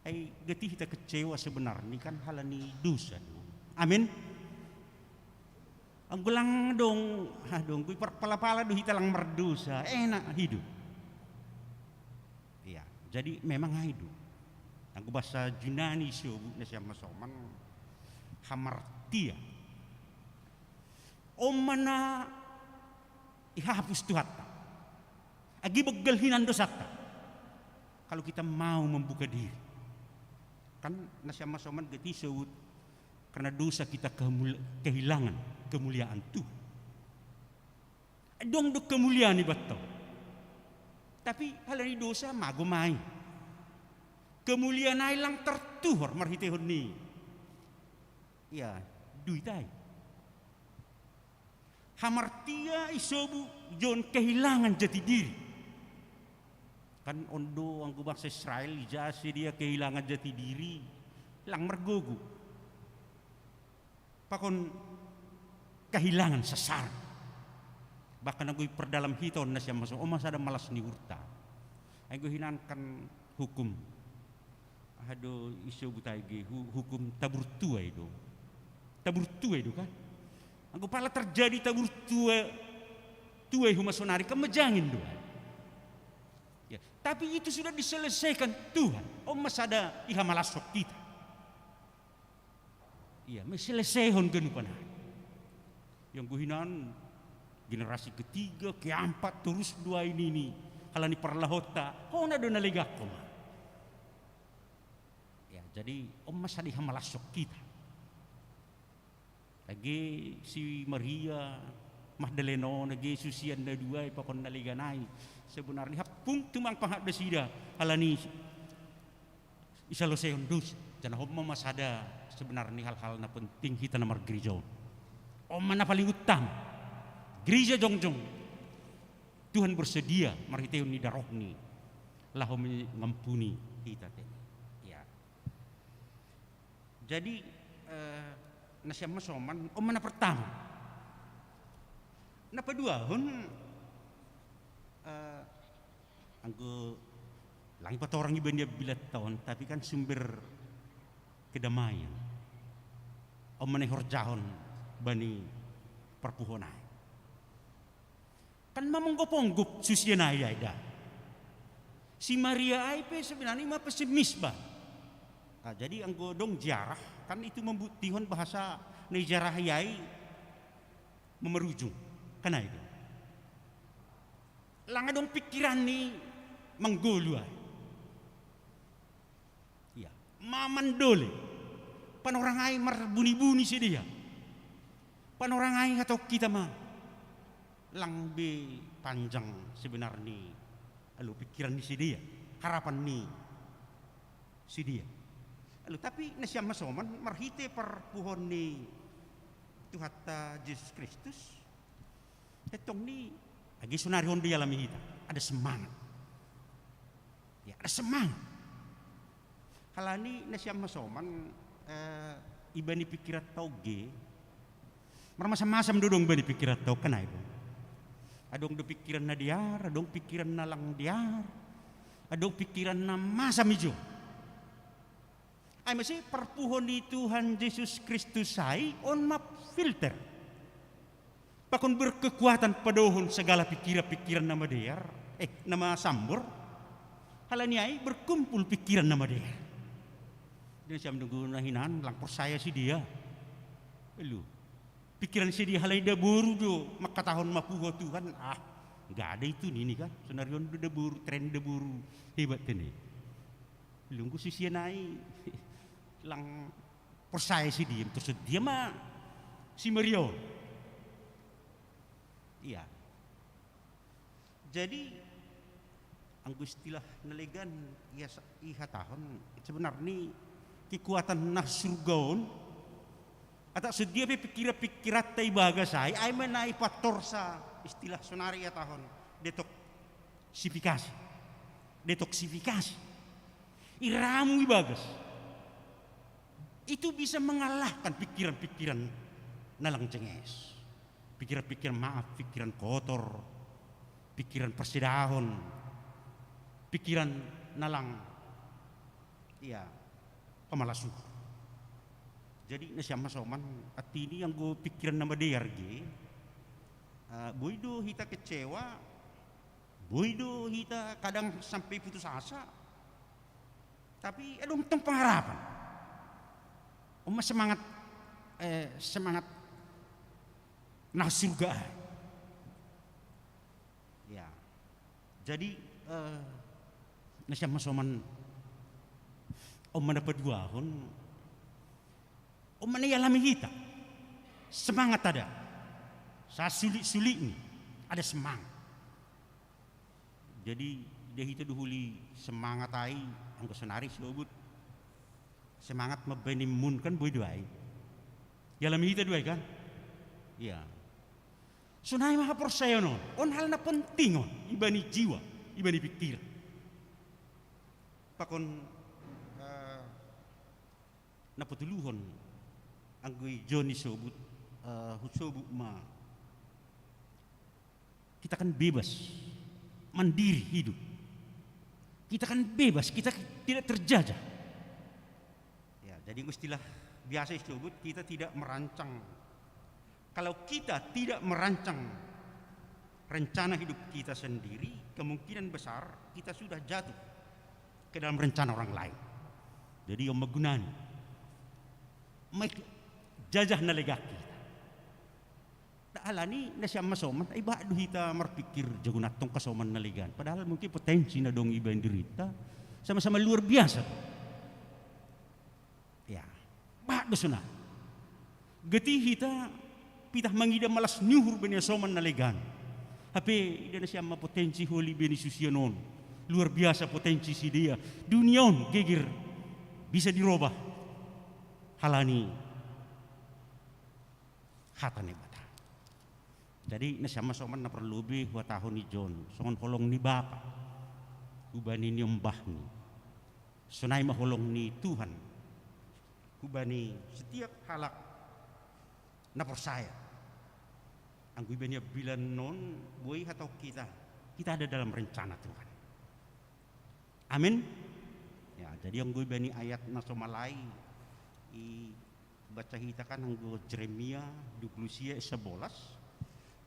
ai gati hita kecewa sebenarni kan halani dosa do. Amin. Anggo lang dong, adong gui parpala-pala do hita lang mardosa, enak hidup. Iya, jadi memang ai do. Anggo bahasa Junani sobut nasiam masoman, hamartia. On ma na ihapus Tuhanta. Agi beggel hinan dosanta. Kalau kita mau membuka diri. Kan nasiam masoman gati sobut karena dosa kita kemul- kehilangan kemuliaan Tuhan. Adong do kemuliaan ibatta. Tapi halani dosa mago ma i. Kemuliaan ai lang tertuhor marhitehon ni. Iya, duit ai. Hamartia isobut jon kehilangan jati diri. Kan on do anggo bangsa Israel ija sidea kehilangan jati diri, lang margogo. Pakon kehilangan sasaran. Bahkan anggo iperdalam hita on nasiam masoman, on ma sada malas ni uhurta. Anggo hinan kan hukum. Aha do isobut ai ge hu- hukum tabur tuai do. Tabur tuai do kan. Anggo pala terjadi tabur tua tuai homa sonari kan mejangin do ai. Ya, tapi itu sudah diselesaikan Tuhan. On ma sada ihamalashon hita. Iya, meselesehon ganupan ai. Yang anggo hinan generasi ketiga, keempat, terus do ai nini. Halani parlahonta, hona do na legan homa. Ya, jadi on ma sada ihamalashon hita. Age si Maria Magdalena on age susian na dua i pakon na legan ai. Sebenarni hampung tumang panghat nasida halani isalosehon dosa. Janah on ma sada sebenarni hal-hal na penting hita na margereja on. On ma na paling utama. Gereja jongjong Tuhan bersedia marhitehon ni darohni laho mengampuni hita te. Ya. Jadi eh, nasiam masoman, on ma na pertama. Na paduahon, eh, anggo lang ipatorang iba ni ambilatta on, tapi kan sumber kedamaian. On ma na ihorjahon bani parpuhoon ai. Kan mamonggop-onggop susian ai ai da. Si Maria ai pe sebenarni ma pesimis ba. Ah, jadi anggo dong ziarah, kan itu membuktihon bahasa na iziarahi ai mamarujung. Kan ai do. Lang adong pikiranni manggolu ai. Iya, mamandole. Panorang ai marbuni-buni sidea. Panorang ai hatahon hita ma. Lang be panjang sebenarni. Alu pikiran ni sidea. Harapan ni sidea. Alu, tapi nasiam masoman marhite parpuhoon ni Tuhanta Jesus Kristus. Tentong ni age sonari on dialami hita. Ada semangat. Ya, ada semangat. Halani nasiam masoman eh, ibani pikiran tau ge. Marmasam-masam do dong bani pikiran tau kan ai dong. Adong do pikiran na dear, adong pikiran na lang dear. Adong pikiran na masam ijo. Ai masi parpuhoon ni Tuhan Jesus Kristus ai on ma filter. Pakon berkekuatan padohon segala pikiran-pikiran na madear, eh, na masambor. Halani ai berkumpul pikiran na madear. Dan siam dunggu na hinan lang porsaya sidea. Alu. Pikiran sidea halani daboru do mangkatahon mapuho Tuhan. Ah, nggak ada itu nini kan. Sonari on do daboru, tren daboru. Hebat tene. Lunggu susian ai lang porsaya sidea, terus dia ma si Maria on. Iya. Jadi anggo istilah na legan ihatahon sebenarni kekuatan na surga on. Atau sedia pe pikiran-pikiranta ibagas ai, ai ma na ipatorsa istilah sonari ihatahon detoksifikasi. Detoksifikasi. Iramu ibagas. Itu bisa mengalahkan pikiran-pikiran na lang jenges. Pikiran-pikiran maaf, pikiran kotor, pikiran persedahon, pikiran nalang, iya, pamalasu. Jadi nasiam masoman, artini anggo pikiran na madear ge, eh, boi do hita kecewa, boi do hita kadang sampai putus asa. Tapi adong tong pengharapan. On ma semangat, eh, semangat na surga. Ya. Jadi, eh, nasiam masoman, on ma na paduahon, on ma na ialami hita. Semangat ada. Sasulit-sulitni ada semangat. Jadi, dia hita do huli semangat ai, anggo sonari sobut. Semangat mambaen immun kan boi do ai. Ialami hita do ai kan? Iya. Sonai ma haporsayaon on. On hal na penting on. Ibani jiwa, ibani pikiran. Pakon, eh, na patoluhon, anggo i Joni sobut, eh, husobut ma. Kita kan bebas, mandiri hidup. Kita kan bebas, kita tidak terjajah. Ya, jadi istilah biasa disebut kita tidak merancang. Kalau kita tidak merancang rencana hidup kita sendiri, kemungkinan besar kita sudah jatuh ke dalam rencana orang lain. Jadi on ma gunani. Mai jajah na legan hita. Alani nasiam masoman, ai bahat do hita marpikir jago na tong hasoman na legan. Padahal mungkin potensi na adong ibaen dirinta sama-sama luar biasa. Ya, bahat do sonai. Gati hita pitah mangida malas ni uhur baen hasoman na legan. Hape ida nasiam ma potensi holi baen hasusaon on. Luar biasa potensi sidea. Dunia on geger bisa dirobah. Halani hata ni Naibata. Jadi nasiam masoman, na parlu be huhatahon i Jon, songon holong ni Bapa hubani niombahni, sonai ma holong ni Tuhan hubani setiap halak na porsaya. Anggo ibani ambilan on boi hatahon hita, kita ada dalam rencana Tuhan. Amin. Ya, jadi anggo ibani ayat na so malai i baca hita kan anggo Jeremia dua puluh sia sebelas.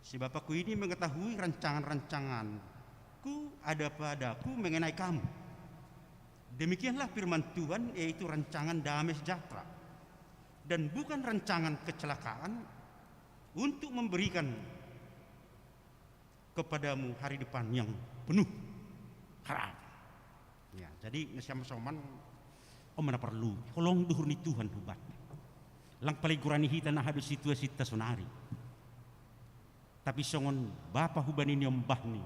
Sebab aku ini mengetahui rancangan-rancanganku ada padaku mengenai kamu. Demikianlah firman Tuhan, yaitu rancangan damai sejahtera dan bukan rancangan kecelakaan, untuk memberikan kepadamu hari depan yang penuh harapan. Ya, jadi nasiam masoman, on ma na parlu, holong do uhur ni Tuhan hubatna. Lang paligurani hita na aha do situasi ta sonari. Tapi songon Bapa hubani niombahni,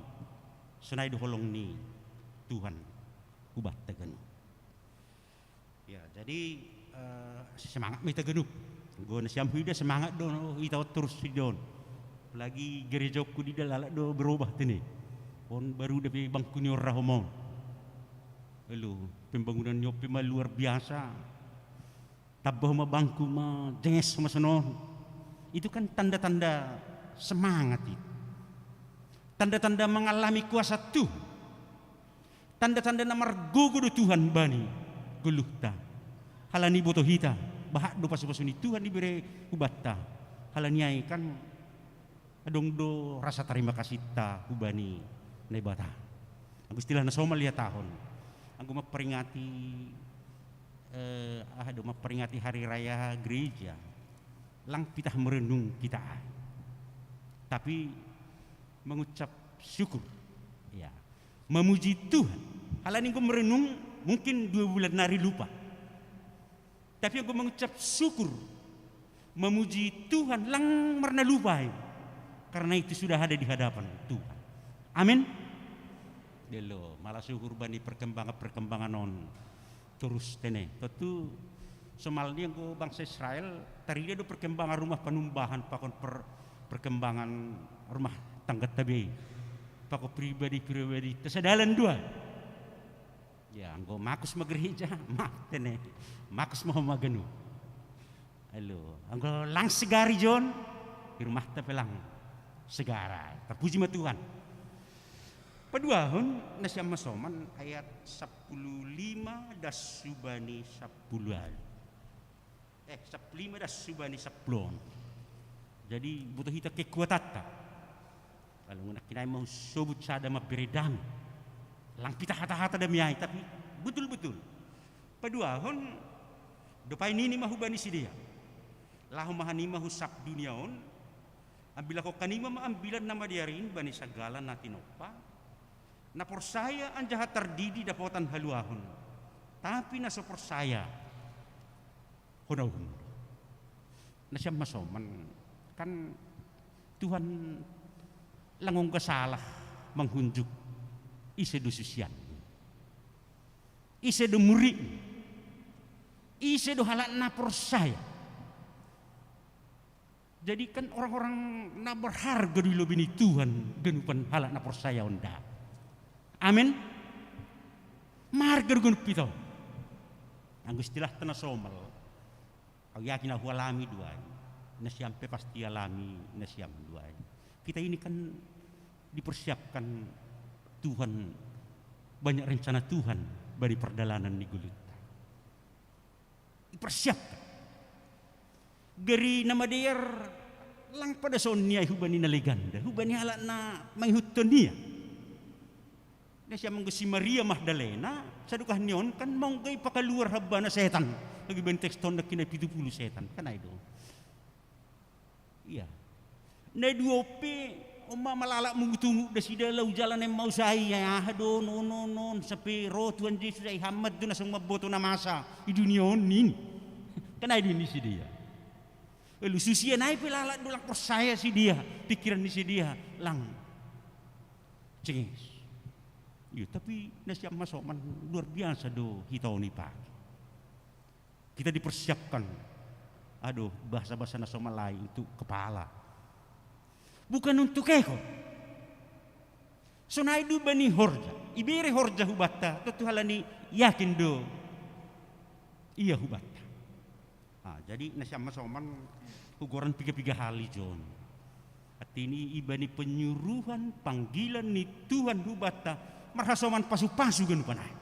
sonai do holong ni Tuhan hubatta ganup. Ya, jadi, eh, semangat ma hita ganup. Anggo nasiam huida semangat do hita on torus sidon. Apalagi gerejaku di dalalak do berubah tene. On baru dope bangku ni on ra ho ma on. Elo, pembangunan ni on pe ma luar biasa. Tamba ho ma bangku ma jenges ho ma sonon. Itu kan tanda-tanda semangat itu. Tanda-tanda mengalami kuasa Tuhan. Tanda-tanda na margogo do Tuhan bani goluhta. Halani boto hita, bahat do pasupasu ni Tuhan dibere hubatta. Halani ai kan adong do rasa tarima kasinta hubani Naibata. Anggo istilah na somal ihatahon. Anggo mamperingati, eh, aha do, mamperingati hari raya gereja. Lang pitah merenung kita ai. Tapi mengucap syukur. Ya. Memuji Tuhan. Halani anggo merenung mungkin dua bulan nari lupa. Tapi anggo mengucap syukur, memuji Tuhan lang marnalupa ai. Karena itu sudah ada di hadapan Tuhan. Amin. Delo, malas uhur bani perkembangan-perkembangan on. Torus tene. Tontu somalni anggo bangsa Israel, tarida do perkembangan rumah panumbahan pakon per-, perkembangan rumah tangganta be. Pakon pribadi-pribadi, tasadalan dua. Ya, anggo makus ma gereja, maaf tene. Makus ma ho ma ganup. Elo, anggo lang segar i Jon, di rumahta pe lang segar ai. Tapuji ma Tuhan. Paduahon, nasiam masoman ayat sappulu lima das subani sappulu alu. Eh, sappulu lima das subani sappulu onom. Jadi, butuh hita kekuatatta. Lalu nakkinai mau sobut sada mabbere dame. Lang pita hata-hata dame ai, tapi betul-betul. Paduahon, dopai nini ma hubani sidea. Laho ma hanima hu sab dunia on, ambilako hanima ma ambilan na madearin bani sagala na tinoppa, na porsaya anjaha tardidi dapotan haluahon, tapi na so porsaya, hona uhum. Nasiam masoman, kan Tuhan lang ongga salah manghunjuk ise do susian, ise do murid, ise do halak na porsaya. Jadi kan orang-orang na berharga di lobi ni Tuhan, ganupan halak na porsaya on da. Amin. Marga do ganup ito. Anggo istilah tana somal. Au yakin au hualami duai. Nasiam pe pasti alami nasiam duai. Kita ini kan dipersiapkan Tuhan, banyak rencana Tuhan bagi perdalanan di gulutta. Dipersiapkan. Gari na madear lang pada songon niai hubani na leganda, hubani halak na mangihuthon ia. Nasiam anggo si Maria Magdalena, sadokah ni on kan manggai pakaluar habbana setan. Lagi ben tekston na kina pitu puluh setan, kan ai do. Iya. Na dua pe, oma malalak mungutungu da sida lau jalan Emmaus ai, aha do, non, non, non, sampe ro Tuhan Jesus ai hammat do na song mamboto na masa i dunia on nin. Kan ai do ni sidea. Lalu susian ai pe lalak do lang porsaya sidea, pikiran ni sidea lang cenges. Iyo, tapi nasiam masoman luar biasa do hita on ipake. Kita dipersiapkan, aduh, bahasa-bahasa na somal ai, untuk kepala. Bukan untuk ekor. Sonai do bani horja, ibere horja hubanta, tontu halani yakin do ia hubanta. Ah, jadi nasiam masoman hugoran piga-piga hali jon. Artini ibani penyuruhan, panggilan ni Tuhan hubanta, marhasoman pasu-pasu ganupan ai.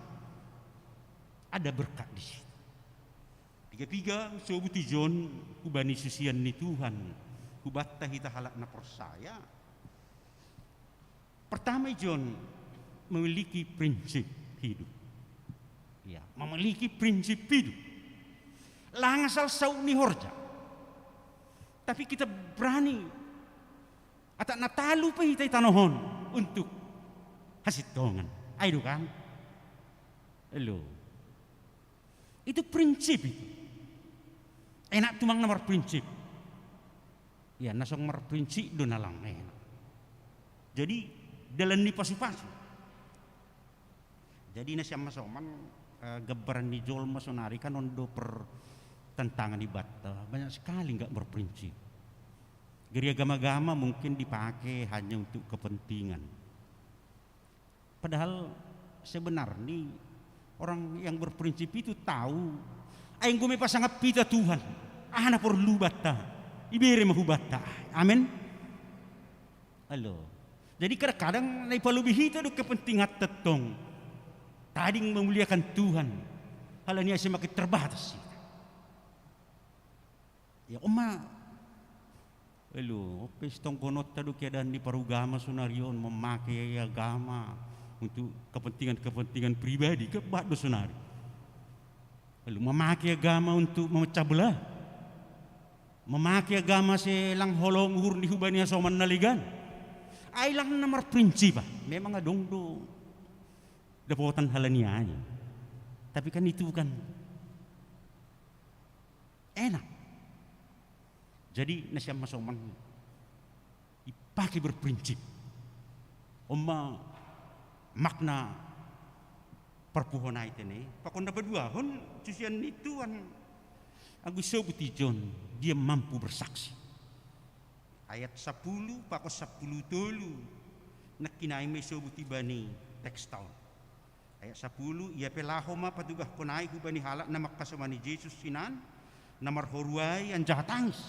Ada berkat di situ. Piga-piga, sobuti jon, hubani susian ni Tuhan, hubanta hita halak na porsaya. Pertama jon, memiliki prinsip hidup. Ya, memiliki prinsip hidup. Lang asal saut ni horja. Tapi kita berani. Atak na talu pe hita i tanoh on untuk hasintongan. Ai do kan? Elo. Itu prinsip itu. Enak tumang na marprinsip. Ya, na song marprinsip do na lang enak. Jadi, dalan ni pasu-pasu. Jadi, nasiam masoman, eh, gambaran ni jolma sonari kan on do pertentangan ibanta. Banyak sekali nggak berprinsip. Gari agama-agama mungkin dipakai hanya untuk kepentingan. Padahal sebenarnya orang yang berprinsip itu tahu, ai enggo me pasangap hita Tuhan, aha na porlu hubanta, ibere ma hubanta. Amin. Alo. Jadi kadang-kadang na ipalobi hita do kepentingan tentong. Tading memuliakan Tuhan. Halani ai semakin terbatas hita. Ya, oma. Elo, ope sitongkononta do keadaan di parugama sonari on, memakai agama untuk kepentingan-kepentingan pribadi, kebat do sonari. Elo, memakai agama untuk memecah belah. Memakai agama sai lang holong uhur ni hubani hasoman na legan. Ai lang na marprinsip, ah. Memang adong do dapotan halani ai. Tapi kan itu kan enak. Jadi nasiam masoman ipake berprinsip. Oma makna parpuhon ai tene. Pakon na paduahon, susian ni Tuhan. Anggo isobut i jon, dia mampu bersaksi. Ayat sapulu pakon sapulu tolu. Nangkin ai ma isobut ibani teksta on. Ayat sapulu, ia pe laho ma patugahkon ai hubani halak na mangkasomani Jesus hinan, na marhoru ai anjaha tangis.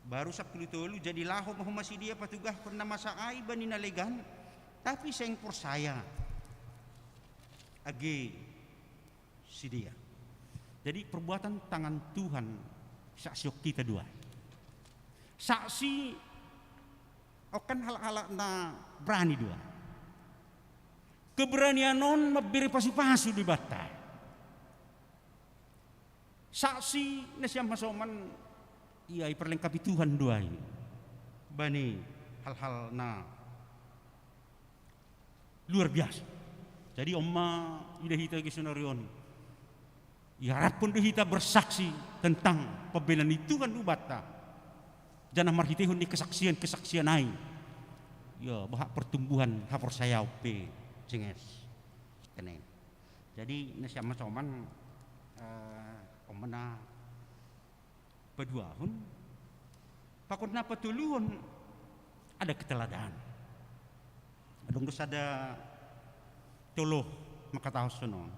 Baru sapulu tolu, jadi laho ma homa sidea patugahkon na masa ai bani na legan, Tapi seng porsaya age si dia. Jadi perbuatan tangan Tuhan saksi kita dua. Saksi okan halak-halak na berani dua. Keberanian on mabere pasu-pasu di bata. Saksi na siam hasoman ia iperlengkapi Tuhan dua ini. Bani hal-hal na luar biasa. Jadi omma ida hita gisonarion. Iharapkan do hita bersaksi tentang pembelaan ni Tuhan ubata. Janah marhitehon ni kesaksian-kesaksian ai. Ya, bahak pertumbuhan haporsayaan pe cenges. Kenen. Jadi na siam hasoman eh, omma na paduahon. Pakon na patoluhon ada keteladanan. Adong do sada toloh mangkatahon sonon.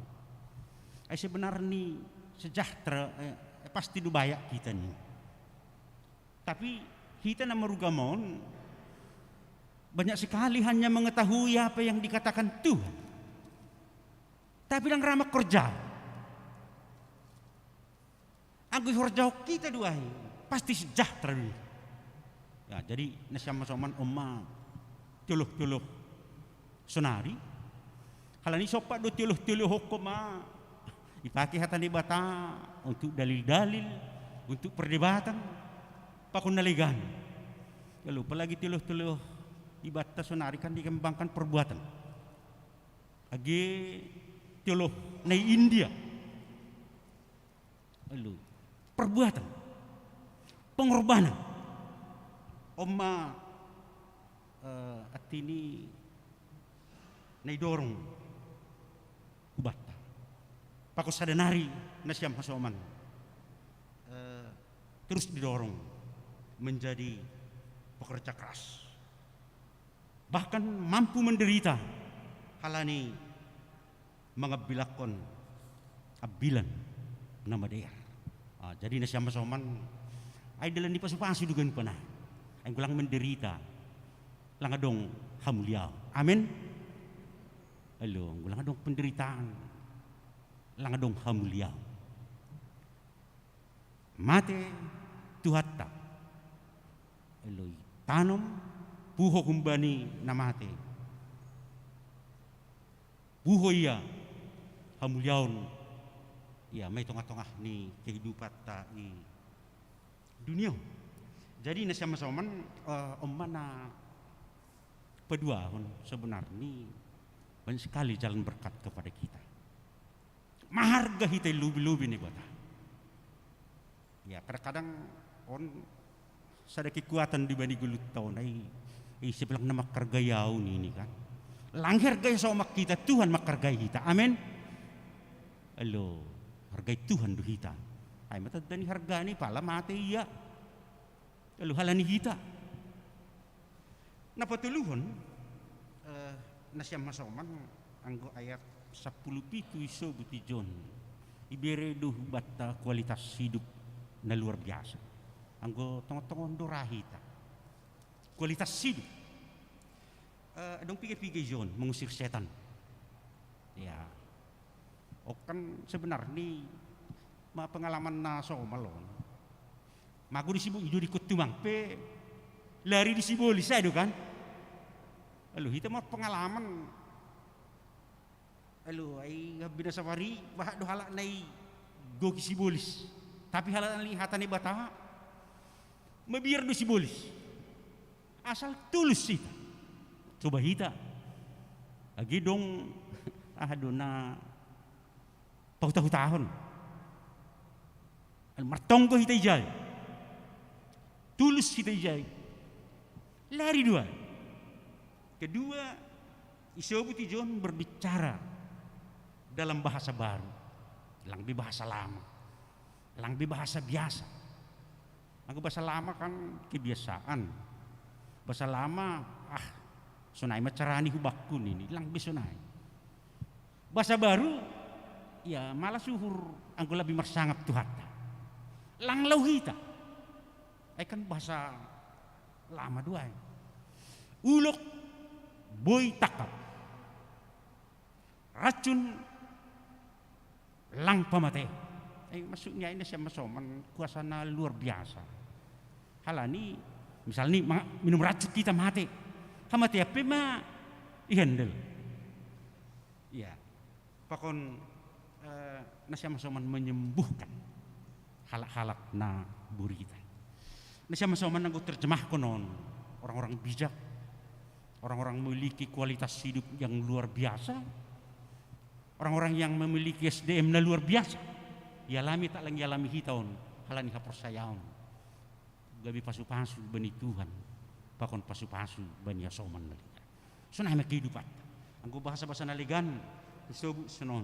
Ai sebenarni sejahtera eh, pasti do bayak kita ni. Tapi hita na marugama on banyak sekali hanya mengetahui apa yang dikatakan Tuhan. Tapi lang ra mangkorja. Anggo ihorjahon kita dua i pasti sejahtera do. Ya, jadi na siam hasoman omma toloh-toloh sonari. Halani sompat do toloh-toloh okkon ma ipake hata Debata untuk dalil-dalil, untuk perdebatan, pakon na legan. Lalu apalagi toloh-toloh ibanta sonari kan dikembangkan perbuatan. Age toloh na i India. Lalu perbuatan, pengorbanan. Omma eh, artini na idorong ubanta. Pakon sada nari na siam hasoman eh, terus didorong menjadi pekerja keras. Bahkan mampu menderita halani mangambilakkon ambilan na madear. Ah, jadi na siam hasoman ai dalan ni pasu-pasu do ganup an. Ai anggo lang menderita lang adong hamuliaon. Amen. Alo, anggo lang adong penderitaan lang adong hamuliaon. Mate Tuhanta. Elo i tanom puho humbani na mate. Puho ia hamuliaon ia ma i tongah-tongah ni kehidupanta i dunia. Jadi na siam hasoman eh, omma na paduahon sebenarni banyak sekali jalan berkat kepada kita. Maharga hita i lobi-lobi Naibata. Ya, kadang-kadang on sada kekuatan di bani gulutta on ai, i sebelah na manghargai au nini kan. Lang hargai somak kita, Tuhan manghargai hita. Amen. Elo, hargai Tuhan do hita. Ai matanda ni hargani pala mate ia. Lalu halani hita. Na patoluhon eh, na siam hasoman anggo ayat sampulu pitu isobut i John. Ibere do hubanta kualitas hidup na luar biasa. Anggo tongon-tongon do ra hita. Kualitas hidup. Eh, adong piga-piga i John mengusir setan. Ya. Okan sebenarni ma pengalaman na somal on. Mago di sibo ido di kuttumang pe lari di sibolis sai do kan. Lalu hita ma pengalaman. Lalu ai habina safari bahat do halak na i goki sibolis. Tapi halak na i hata Naibata mabiar do sibolis. Asal tulus hita. Coba hita. Agi dong ah do na pahuta-hutahon. Martonggo hita ijai. Tulus hita ijai. Lari dua. Kedua, isobut i John berbicara dalam bahasa baru. Lang be bahasa lama. Lang be bahasa biasa. Anggo bahasa lama kan kebiasaan. Bahasa lama ah sonai ma carani hubakku nini, lang be sonai. Bahasa baru ya malah suhur anggo labi marsangap Tuhanta. Lang lau hita. Ai kan bahasa lama do ai. Ulok Boi tangkap. Racun lang pamate. Eh, maksudnya ini sama soman kuasana luar biasa. Halani, misalnya minum racun kita mate. Hamate apa ma ihandel. Ya. Pakon eh, na siya masoman menyembuhkan halak-halak na burita. Na siya masoman nanggo terjemah konon orang-orang bijak, orang-orang memiliki kualitas hidup yang luar biasa, orang-orang yang memiliki S D M na luar biasa. Yalami tak lang yalami hitaon halani haporsayaon. Gabe pasu-pasu bani Tuhan, pakon pasu-pasu bani asoman na liga. Sonai ma kehidupan. Anggo bahasa-bahasa na legan, isobut sonon.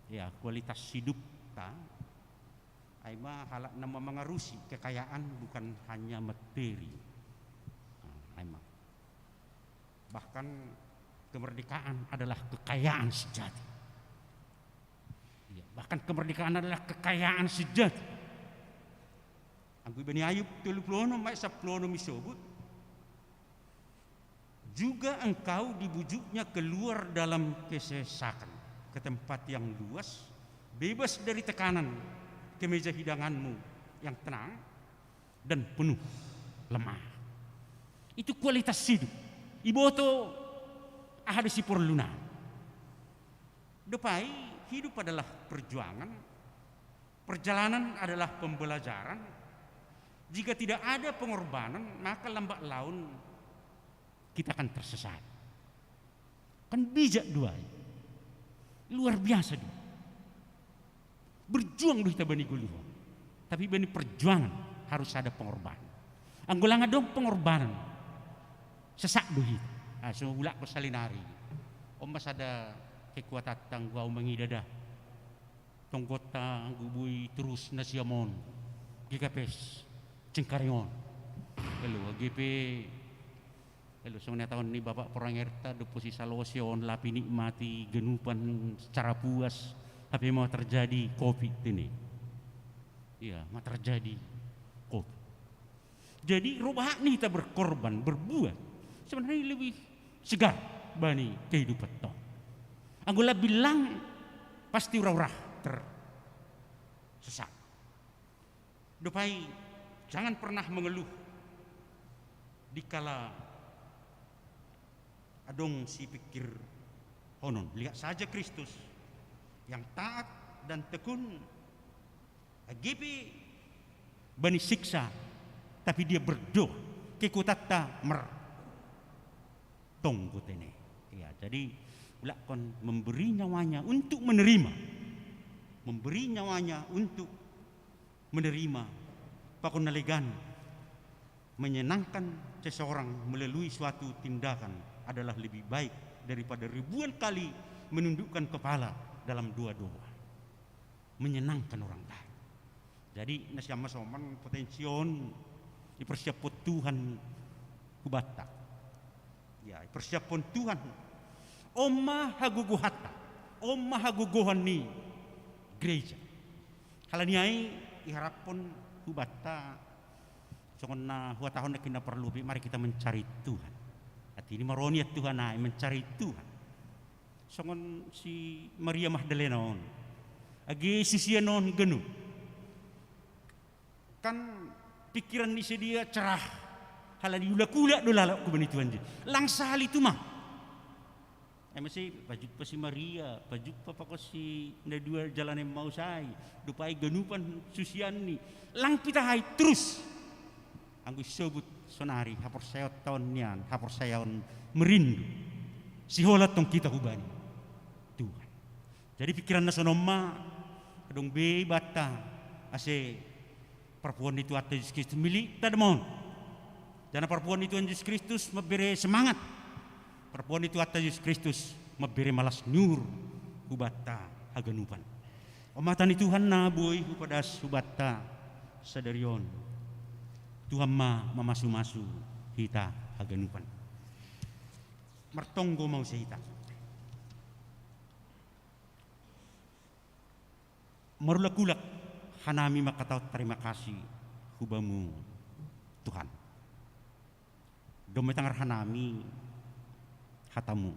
Ya, kualitas hidup ta. Ai ma halak na memengaruhi kekayaan bukan hanya materi. Nah, ai ma. Bahkan kemerdekaan adalah kekayaan sejati. Ya, bahkan kemerdekaan adalah kekayaan sejati. Anggo ibani Ayub tolu puluh onom ayat sapuluh onom isobut, juga engkau dibujuknya keluar dalam kesesakan, ke tempat yang luas, bebas dari tekanan kemeja hidanganmu yang tenang dan penuh lemah. Itu kualitas hidup. Iboto aha do siporluna. Dopai hidup adalah perjuangan, perjalanan adalah pembelajaran. Jika tidak ada pengorbanan, maka lambat laun kita akan tersesat. Kan bijak do ai. Luar biasa do. Berjuang do hita bani goluhon. Tapi bani perjuangan harus ada pengorbanan. Anggo lang adong pengorbanan, sesak do hita. Ah, so ulak ko salinari. On ma sada kekuatan tanggo au mangida da. Tonggotta anggo boi terus na siam on, G K P S Cengkareng on. Elo, G P, elo, songon na taon ni Bapak Porangerta, dopo si Salose on lapi nikmati ganupan secara puas, hape ma terjadi covid ini. Iya, ma terjadi covid. Jadi ro bahat ni hita berkorban, berbuat, sebenarnya lebih segar bani kehidupan tong. Anggo labi lang pasti ura-ura tersesat. Dopai jangan pernah mengeluh dikala adong sipikirhonon. Lihat saja Kristus yang taat dan tekun. Age pe bani siksa, tapi dia berdoa, kekuatatta mer tonggo tene. Ya, jadi ulakkon memberi nyawanya untuk menerima. Memberi nyawanya untuk menerima. Pakon na legan, menyenangkan seseorang melalui suatu tindakan adalah lebih baik daripada ribuan kali menundukkan kepala dalam doa-doa. Menyenangkan orang lain. Jadi na sian ma soman potensi on dipersiaphon Tuhan hubanta. Ya, dipersiaphon Tuhan. On ma hagogohanta, on ma hagogohan ni gereja. Halani ai iharaphon hubanta songon na huhatahon na kina parlu pe, mari kita mencari Tuhan. Artini maronian Tuhan ai, mencari Tuhan. Songon si Maria Magdalena on. Age susian on ganup. Kan pikiran ni si dia cerah. Halani ulak-ulak do lalap hubani Tuhan Jesus. Lang sahali tumang. Ai muse pajumpang si Maria, pajumpang pakon si na dua jala na Emmaus ai. Dopai ganupan susianni. Lang pitahai terus. Anggo isobut sonari haporsayaon taon nian, haporsayaon merindu. Siholan tong hita hubani Tuhan. Jadi pikiran na sonon ma, adong be ibanta ase parpuhoon ni Tuhanta Jesus Kristus milik tadamon. Jana parpuhoon ni Tuhan Jesus Kristus mambere semangat. Parpuhoon ni Tuhanta Jesus Kristus mambere malas ni uhur hubanta haganupan. On ma hata ni Tuhan na boi hupadas hubanta sadari on. Tuhan ma mamasu-masu hita haganupan. Martonggo ma muse hita. Marulak-ulak hanami mangkatahon tarima kasih hu Bamu, Tuhan. Domu tangar hanami hatamu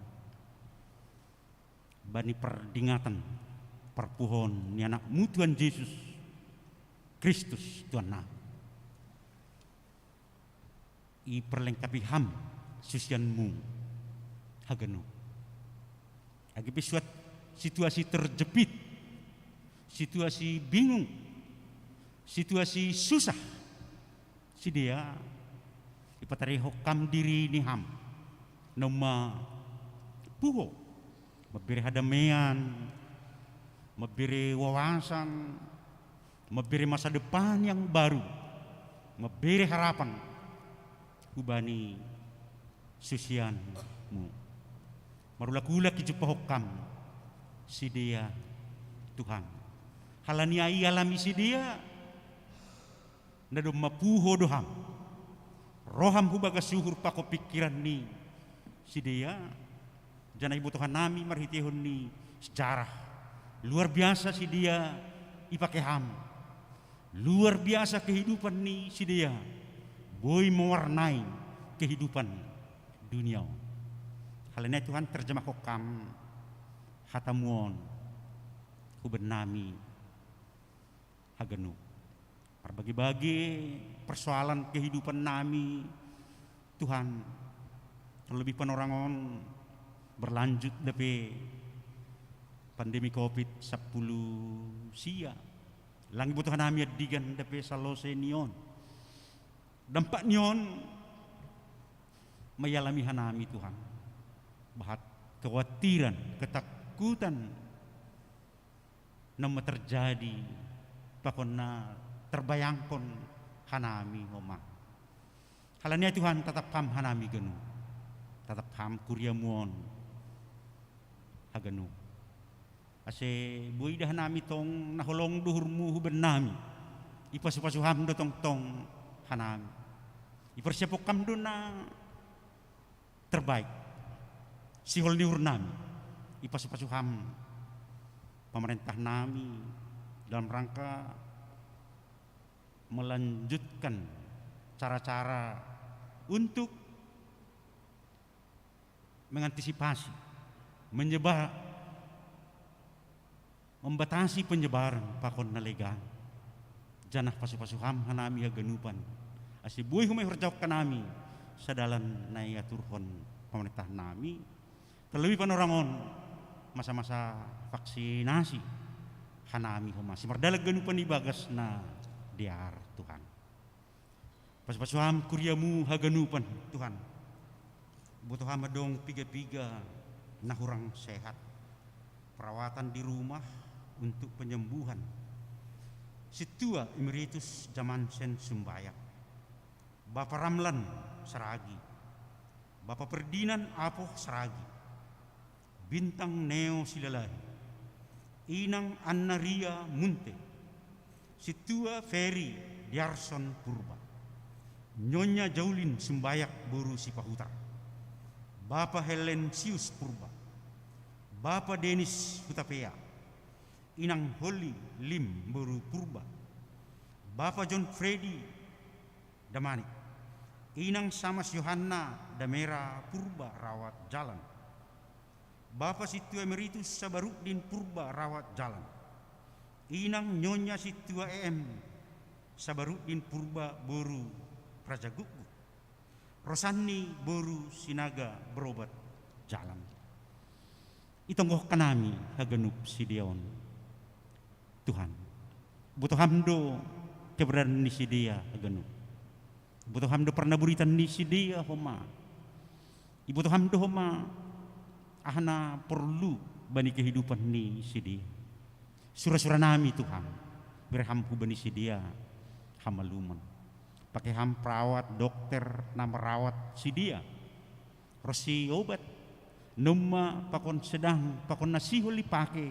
bani pardingatan parpuhon ni anakmu Tuhan Jesus Kristus Tuhan nami. Iperlengkapi ham susianmu haganup. Agi pe situasi terjepit, situasi bingung, situasi susah, sidea ipatarihon kam diri ni ham, nomba puho, mabere hadamean, mabere wawasan, mabere masa depan yang baru, mabere harapan hubani susianmu. Marulak-ulak ijumpahon kam sidea Tuhan. Halani ai alami sidea na domma puho do ham. Roham hubagas uhur pakon pingkiran ni sidea, janah ibotohan nami marhiteihon ni sejarah. Luar biasa sidea ipake ham. Luar biasa kehidupan ni sidea boi mewarnai kehidupan dunia on. Halani Tuhan terjemahkon kam hatamu on huben nami haganup. Marbage-bage persoalan kehidupan nami Tuhan, terlebih panorangon berlanjut dape pandemi covid sampulu sia. Lang ibotohan nami andigan dape salose ni on. Dampak ni on maialami hanami Tuhan. Bahat kewatiran, ketakutan na terjadi pakon na terbayangkon hanami homa. Halani ai Tuhan tatap ham hanami ganup. Tatap ham kuriamu on haganup. Ase boi da hanami tong na holong do uhurmu huben nami. Ipasu-pasu ham do tongtong hanami. Iparsiaphon ham do na terbaik. Sihol ni uhur nami. Ipasu-pasu ham pamarentah nami dalam rangka melanjutkan cara-cara untuk mengantisipasi, menyebar, membatasi penyebaran pakon na legan. Janah pasu-pasu ham hanami haganupan. Ase boi homa ihorjahon hanami sadalan na iaturhon pamarentah nami. Terlebih panorangon masa-masa vaksinasi hanami homa. Simardalan ganupan ibagas na dear Tuhan. Pasu-pasu ham kuriamu haganupan Tuhan. Iboto ham adong piga-piga na hurang sehat. Perawatan di rumah untuk penyembuhan. Sintua Emeritus Jamansen Sumbayak. Bapa Ramlan Saragi. Bapa Perdinan Apoh Saragi. Bintang Neo Silalahi. Inang Anna Ria Munte. Sintua Ferry Diarson Purba. Nyonya Jaulin Sumbayak boru Sipahutar. Bapa Helensius Purba. Bapa Denis Hutapea. Inang Holly Lim boru Purba. Bapa John Freddy Damanik. Inang Samas Yohanna Damera Purba rawat jalan. Bapa Sintua Emeritus Sabaruddin Purba rawat jalan. Inang Nyonya Sintua E M Sabaruddin Purba boru Praja Gukguk. Rosanni boru Sinaga berobat jalan. Itonggohon hanami haganup sidea on. Tuhan, iboto ham do keberadaan ni sidea haganup. Iboto ham do parnaburitan ni sidea homa. Iboto ham do homa aha na porlu bani kehidupan ni sidea. Sura-sura nami Tuhan, bere ham hubani sidea hamaluman. Pake ham perawat, dokter na marawat sidea. Ronsi obat nomba pakon sedang, pakon na sihol ipake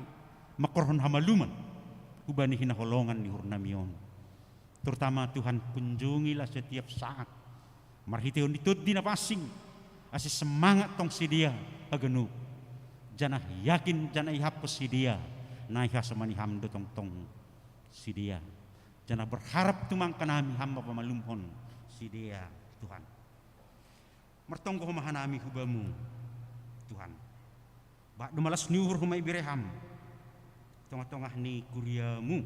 mangkorhon hamaluman hubani hinaholongan ni uhur nami on. Terutama Tuhan, kunjungilah setiap saat marhiteihon ni Tondi Napansing, ase semangat tong sidea haganup, janah yakin janah ihaphon sidea na ihasomani ham do tongtong sidea, janah berharap tumang hanami ham mapamalumhon sidea Tuhan. Martonggo homa hanami hubamu. Tuhan. Bahat do malas ni uhur homa ibere Ham tongah-tongah ni kuriamu.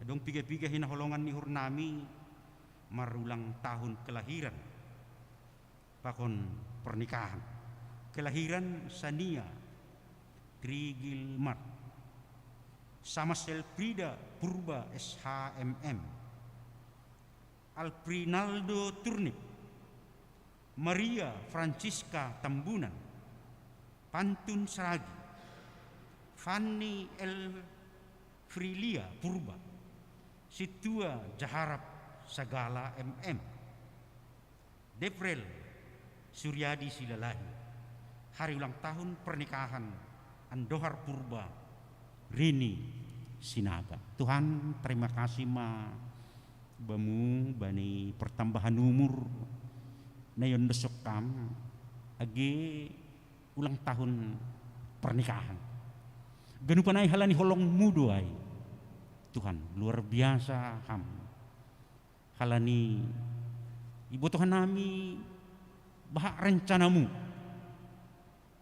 Adong piga-piga hinaholongan ni uhur nami marulang tahun kelahiran pakon pernikahan. Kelahiran Sania Trigilmart, Sama Selfrida Purba S H M M, Alprinaldo Turnip, Maria Francisca Tambunan, Pantun Saragi, Fanny Elfrilia Purba, Situa Jaharap Sagala M M, Deprel Suryadi Silalahi. Hari ulang tahun pernikahan Andohar Purba Rini Sinaga. Tuhan, terima kasih ma Bamu bani pertambahan umur na iondosok Ham age ulang tahun pernikahan. Ganupan ai halani holong-Mu do ai. Tuhan, luar biasa Ham. Halani iboto hanami bahat rencana-Mu.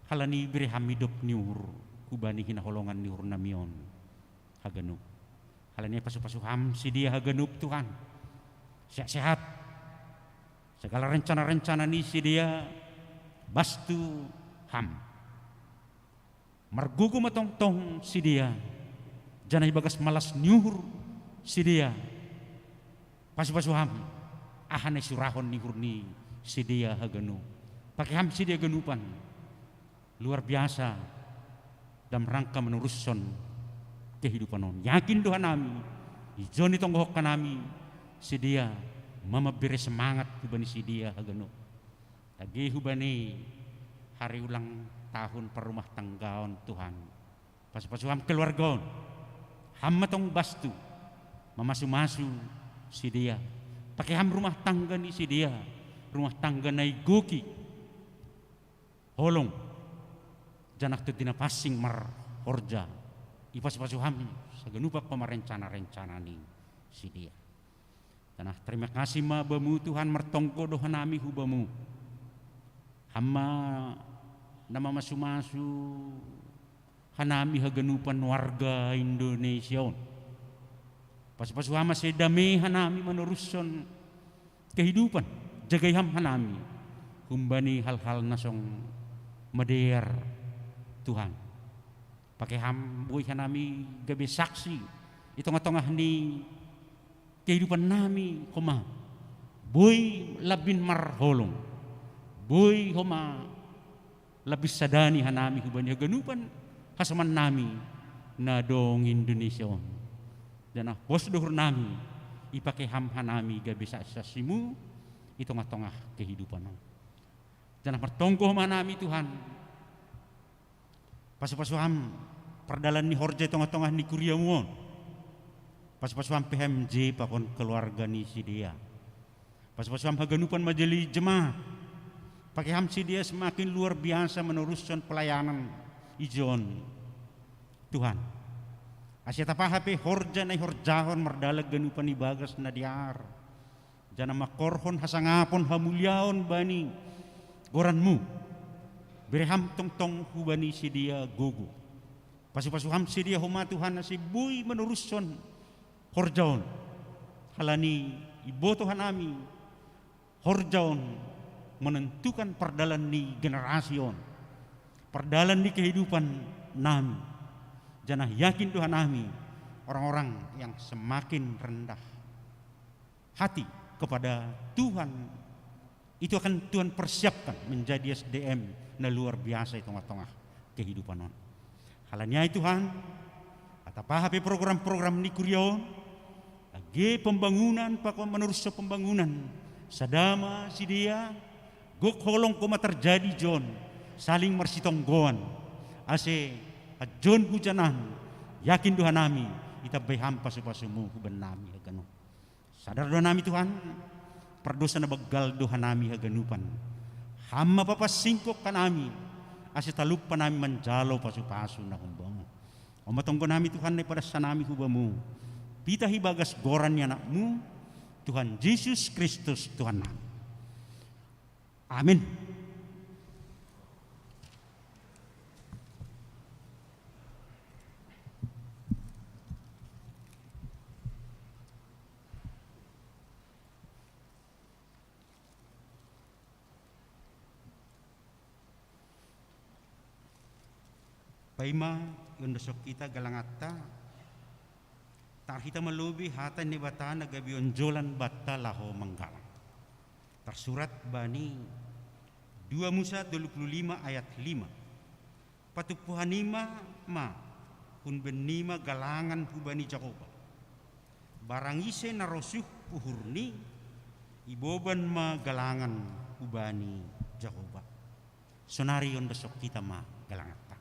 Halani ibere Ham idop ni uhur hubani hinaholongan ni uhur nami on haganup. Halani ai pasu-pasu Ham sidea haganup Tuhan. Sehat-sehat. Segala rencana-rencana ni sidea bastu Ham. Margogo ma tongtong sidea, janah ibagas malas ni uhur sidea. Pasu-pasu Ham, aha na isurahon ni uhur ni sidea haganup. Pake Ham sidea ganupan. Luar biasa dalam rangka manorushon kehidupan on. Yakin do hanami, ijon itonggohon hanami sidea, ma mambere semangat hubani sidea haganup. Age hubani hari ulang tahun parrumah tanggaon Tuhan. Pasu-pasu Ham keluarga on. Ham ma tong bastu mamasu-masu sidea. Pake Ham rumah tangga ni sidea, rumah tangga na igoki holong, janah tondi na pansing marhorja. Ipasu-pasu Ham saganup angka rencana-rencana ni sidea. Janah terima kasih ma Bamu Tuhan, martonggo do hanami hu Bamu. Ham ma na mamasu-masu hanami haganupan warga Indonesia on. Pasu-pasu Ham ase dame hanami manorushon kehidupan, jagai Ham hanami humbani hal-hal na song madear Tuhan. Pake Ham boi hanami gabe saksi i tongah-tongah ni kehidupan nami homa. Boi lambin marholong. Boi homa lambin sadani hanami hubani haganupan hasoman nami na adong Indonesia on. Janah pos do uhur nami, ipake Ham hanami gabe saksi-saksi-Mu i tongah-tongah kehidupan on. Janah martonggo ma hanami Tuhan. Pasu-pasu Ham pardalan ni horja i tongah-tongah ni kuria-Mu on. Pasu-pasu Ham P H M J pakon keluarga ni sidea. Pasu-pasu Ham haganupan majelis jemaat. Pake Ham sidea semakin luar biasa manorushon pelayanan ijon. Tuhan, ase tapaha pe horja na ihorjahon mardalan ganupan ibagas na dear. Janah mangkorhon hasangapon hamuliaon bani goran-Mu. Bere Ham tongtong hubani sidea gogo. Pasu-pasu Ham sidea homa Tuhan ase boi manorushon horja on. Halani iboto hanami horja on menentukan pardalan ni generasi on. Pardalan ni kehidupan nami. Janah yakin do hanami orang-orang yang semakin rendah hati kepada Tuhan, itu akan Tuhan persiapkan menjadi S D M na luar biasa i tongah-tongah kehidupan on. Halani ai Tuhan, asa tapaha pe program-program ni kuria on, age pembangunan pakon manorushon pembangunan, sada ma sidea, gok holong homa tarjadi ijon, saling marsitonggoan, ase hanjon hujanan, yakin do hanami, itambai Ham pasu-pasu-Mu hubannami haganup. Sadar do hanami Tuhan, pardosa na banggal do hanami haganupan. Ham ma papansingkop hanami, ase talup hanami manjalo pasu-pasu na humbamu. On ma tonggo nami Tuhan na ipadas hanami hubamu, pitah ibagas goran ni Anakmu, Tuhan Jesus Kristus Tuhan nami. Amin. Paima, iondoskon hita galanganta, talar hita malobi hata ni Debata na gabe onjolan banta laho manggalang. Tarsurat bani dua Musa tolu pulu lima ayat lima. Patumpu hanima ma, umbahen nima galangan hubani Jahowa. Barang ise na rosuh uhurni, iboban ma galangan hubani Jahowa. Sonari ondoskon hita ma galanganta.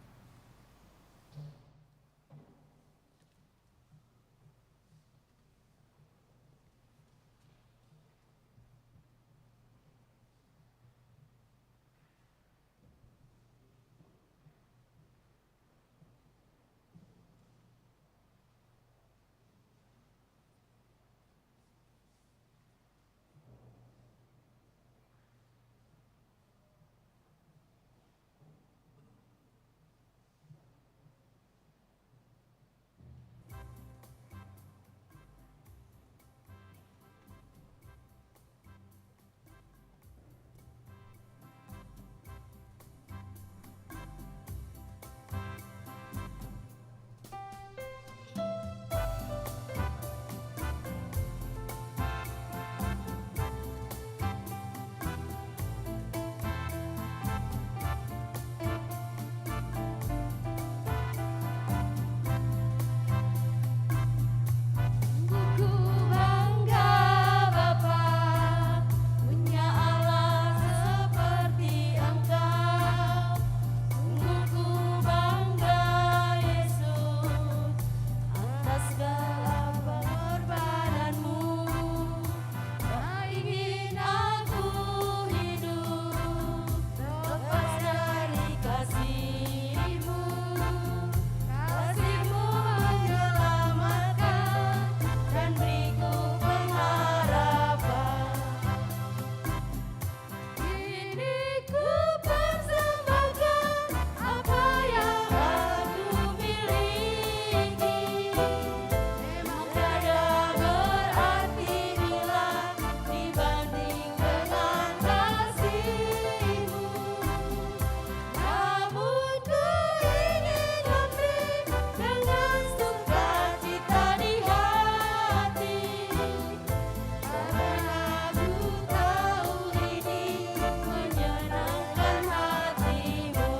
Sungguh ku bangga, Bapa, punya Allah seperti Engkau. Sungguh ku bangga, Yesus, atas segala pengorbanan-Mu. Tak ingin aku hidup lepas dari kasih-Mu. Kasih-Mu menyelamatkan dan beriku pengharapan. Ini ku persembahkan apa yang aku miliki. Memang tiada berarti bila dibanding dengan kasih-Mu. Namun ku ingin memberi dengan sukacita di hati. Karena ku tahu ini menyenangkan hati-Mu.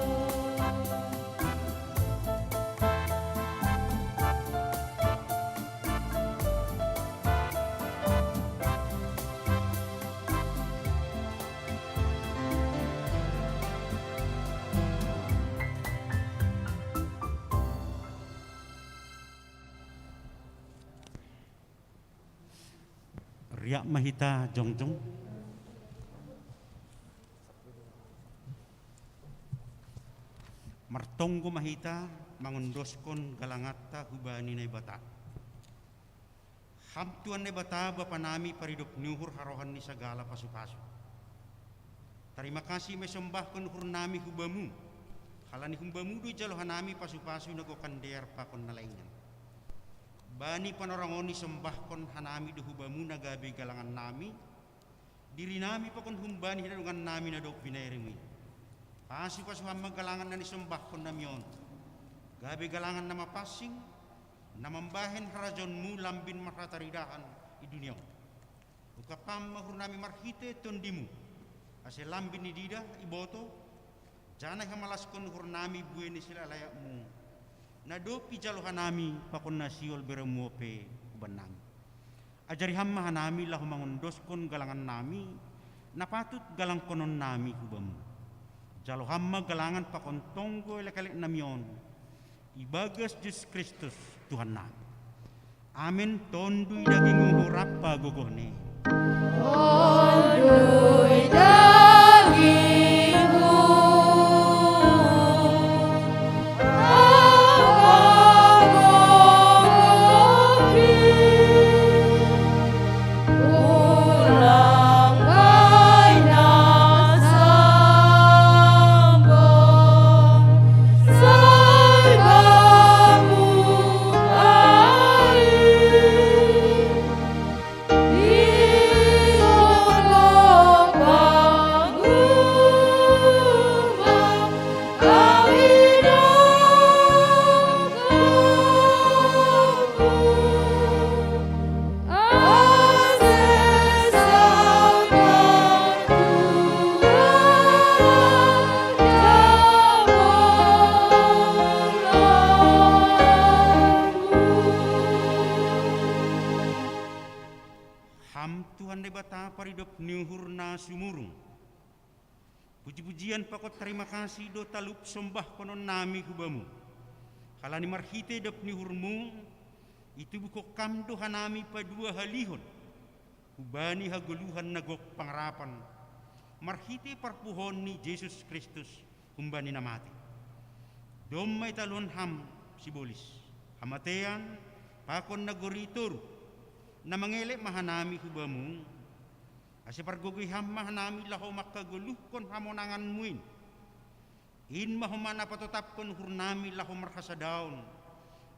Riap ma hita jongjong. Martonggo ma hita mangondoskon galanganta hubani Naibata. Ham Tuhan Naibata, Bapa nami paridop ni uhur, harohan ni sagala pasupasu. Tarima kasih ma isombahkon uhur nami hu Bamu, halani hum Bamu do ijalo hanami pasupasu na gokan dear pakon na laingan. Bani panorang on isombahkon hanami do hu Bamu na gabe galangan nami, diri nami pakon humbani hinadongan nami na dob binahen-Mu i. Pasupasu Ham ma galangan na nisombahkon nami on, gabe galangan na mapansing, na mambahen harajaon-Mu lambin marhataridahan i dunia on. Ungkap Ham ma uhur nami marhite Tondi-Mu, ase lambin ididah, iboto, janah ihamalaskon uhur nami buei ni silaelayak-Mu, na dob ijalo hanami pakon na sihol berem-Mu ope hubannami. Ajari Ham ma hanami laho mangondoskon galangan nami, na patut galangkonon nami hu Bamu. Jalo Ham ma galangan pakon tonggo elekelek nami on, ibagas Jesus Kristus Tuhan nami. Amen. Tonduy daging uhur ampa gogohni. Tonduy daging uhur ampa gogohni. Ulang baina sambah sai Bamu ai. Di lompa Tuhan Naibata paridop ni uhur na sumurung. Puji-pujian pakon tarima kasih do talup sombahkonon nami hu Bamu. Halani marhite dop ni uhurMu, itubuhkon Ham do hanami paduahalihon hubani hagoluhan na gok pangarapan, marhite parpuhoon ni Jesus Kristus humbani na mate. Domma italuhon Ham sibolis, hamatean, pakon nagori toruh, na mangelek ma hanami hu Bamu, ase pargogoi Ham ma hanami laho manghagoluhkon hamonanganMu in. In ma homa na patotapkon uhurnami laho marhasadaon,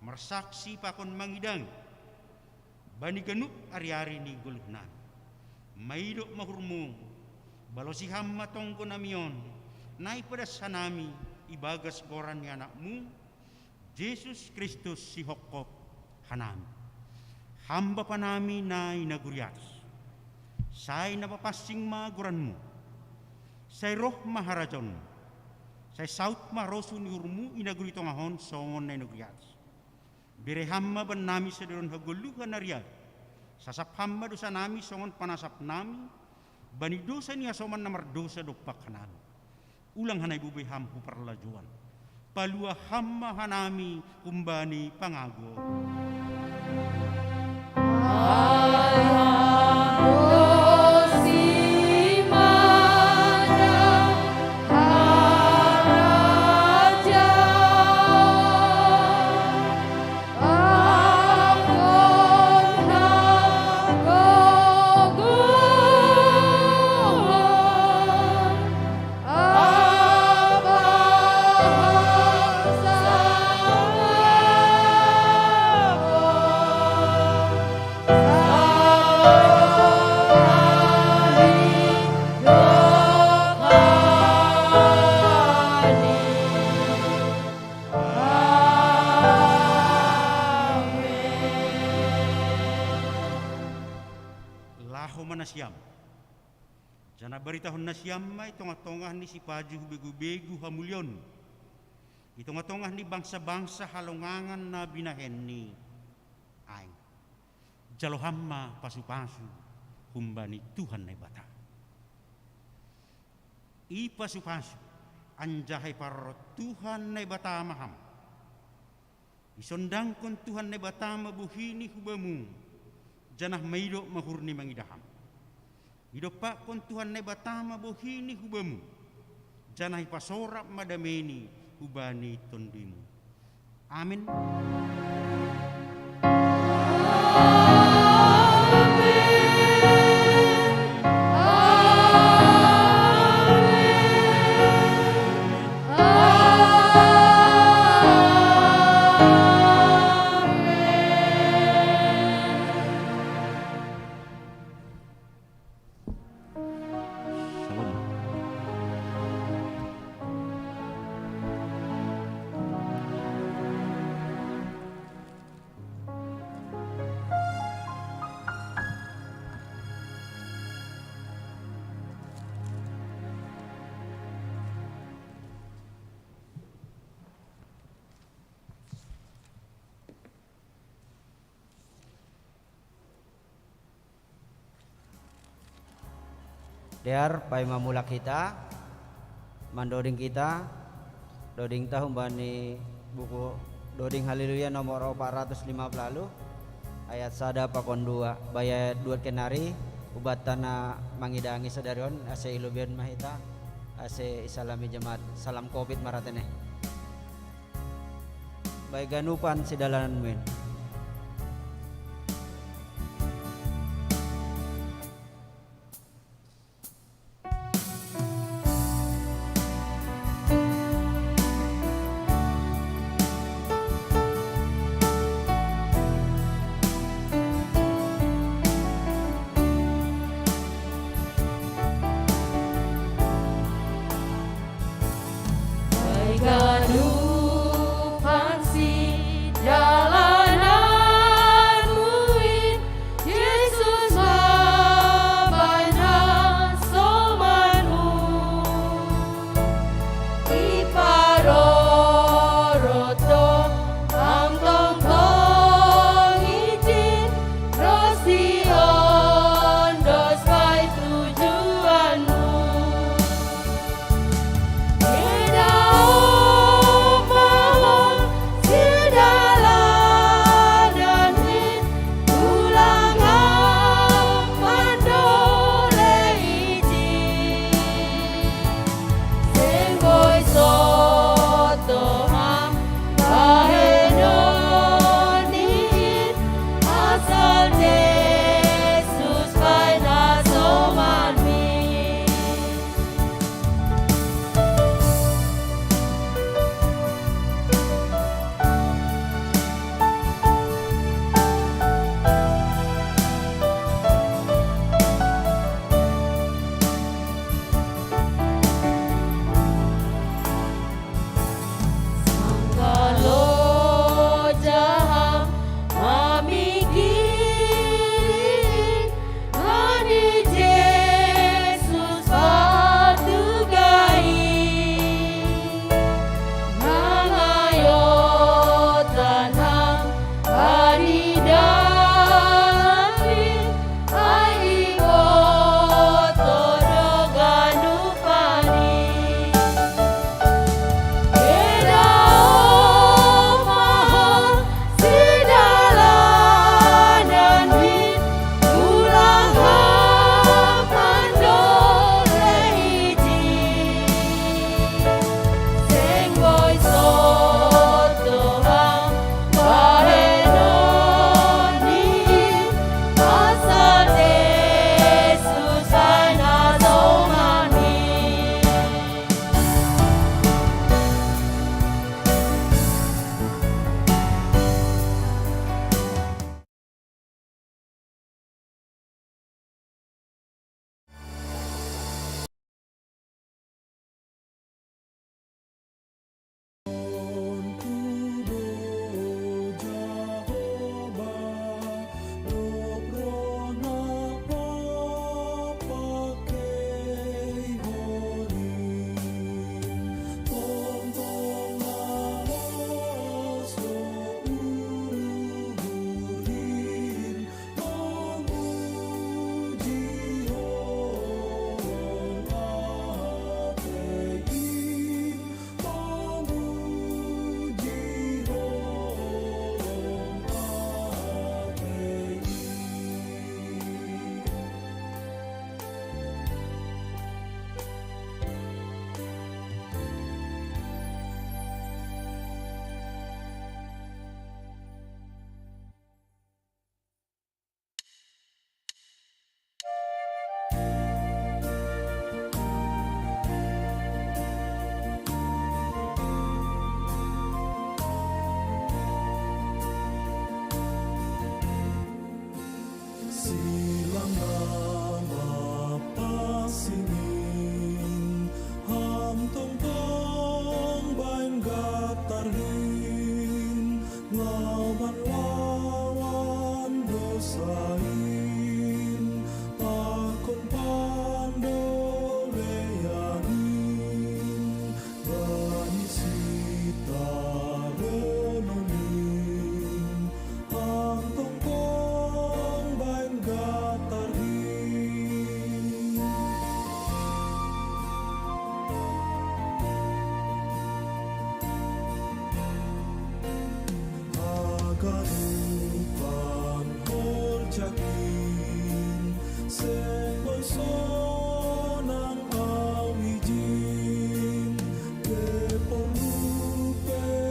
marsaksi pakon mangidangi bani ganup ari-ari ni goluhnami. Maidop ma uhurMu, balosi Ham ma tonggonami on, na ipadas hanami ibagas goran ni AnakMu, Jesus Kristus, sihophop hanami. Ham Bapanami na i nagori atas, sai na papansing ma goranMu. Sai roh ma harajaonMu. Sai saut ma rosu ni uhurMu i nagori tongah on songon na i nagori atas. Bere Ham ma bannami sadari on hagoluhan ari-ari. Sasap Ham ma dosanami songon panasapnami bani dosa ni hasoman na mardosa dompak hanami. Ulang hanami boi Ham hu parlajouan. Palua Ham ma hanami humbani pangago. Laho ma nasiam, janah baritahon nasiam ma i tongah-tongah ni sipajuh begu-begu hamuliaonMu, i tongah-tongah ni bangsa-bangsa halongangan na binahenNi aeng. Jalo Ham ma pasu-pasu humbani Tuhan Naibata. Ipasu-pasu anjaha iparorot Tuhan Naibata ma Ham. Isondangkon Tuhan Naibata ma bohiNi hu Bamu, janah maidop ma uhurNi mangidah Ham. Idompakkon Tuhan Naibata ma bohiNi hu Bamu, janah ipasorap ma dameNi hubani TonduyMu. Amin. Shalom. Dear, paima mulak hita mandoding hita, dodingta humbani buku Doding Haleluya nomor opat ratus lima puluh, ayat sada pakon dua. Baya duat kenari, ubat tana mangidangi sadari on, ase ilobeion ma hita, ase isalami jemaat, salam covid ma ra tene. Baik ganupan sidalanan muin.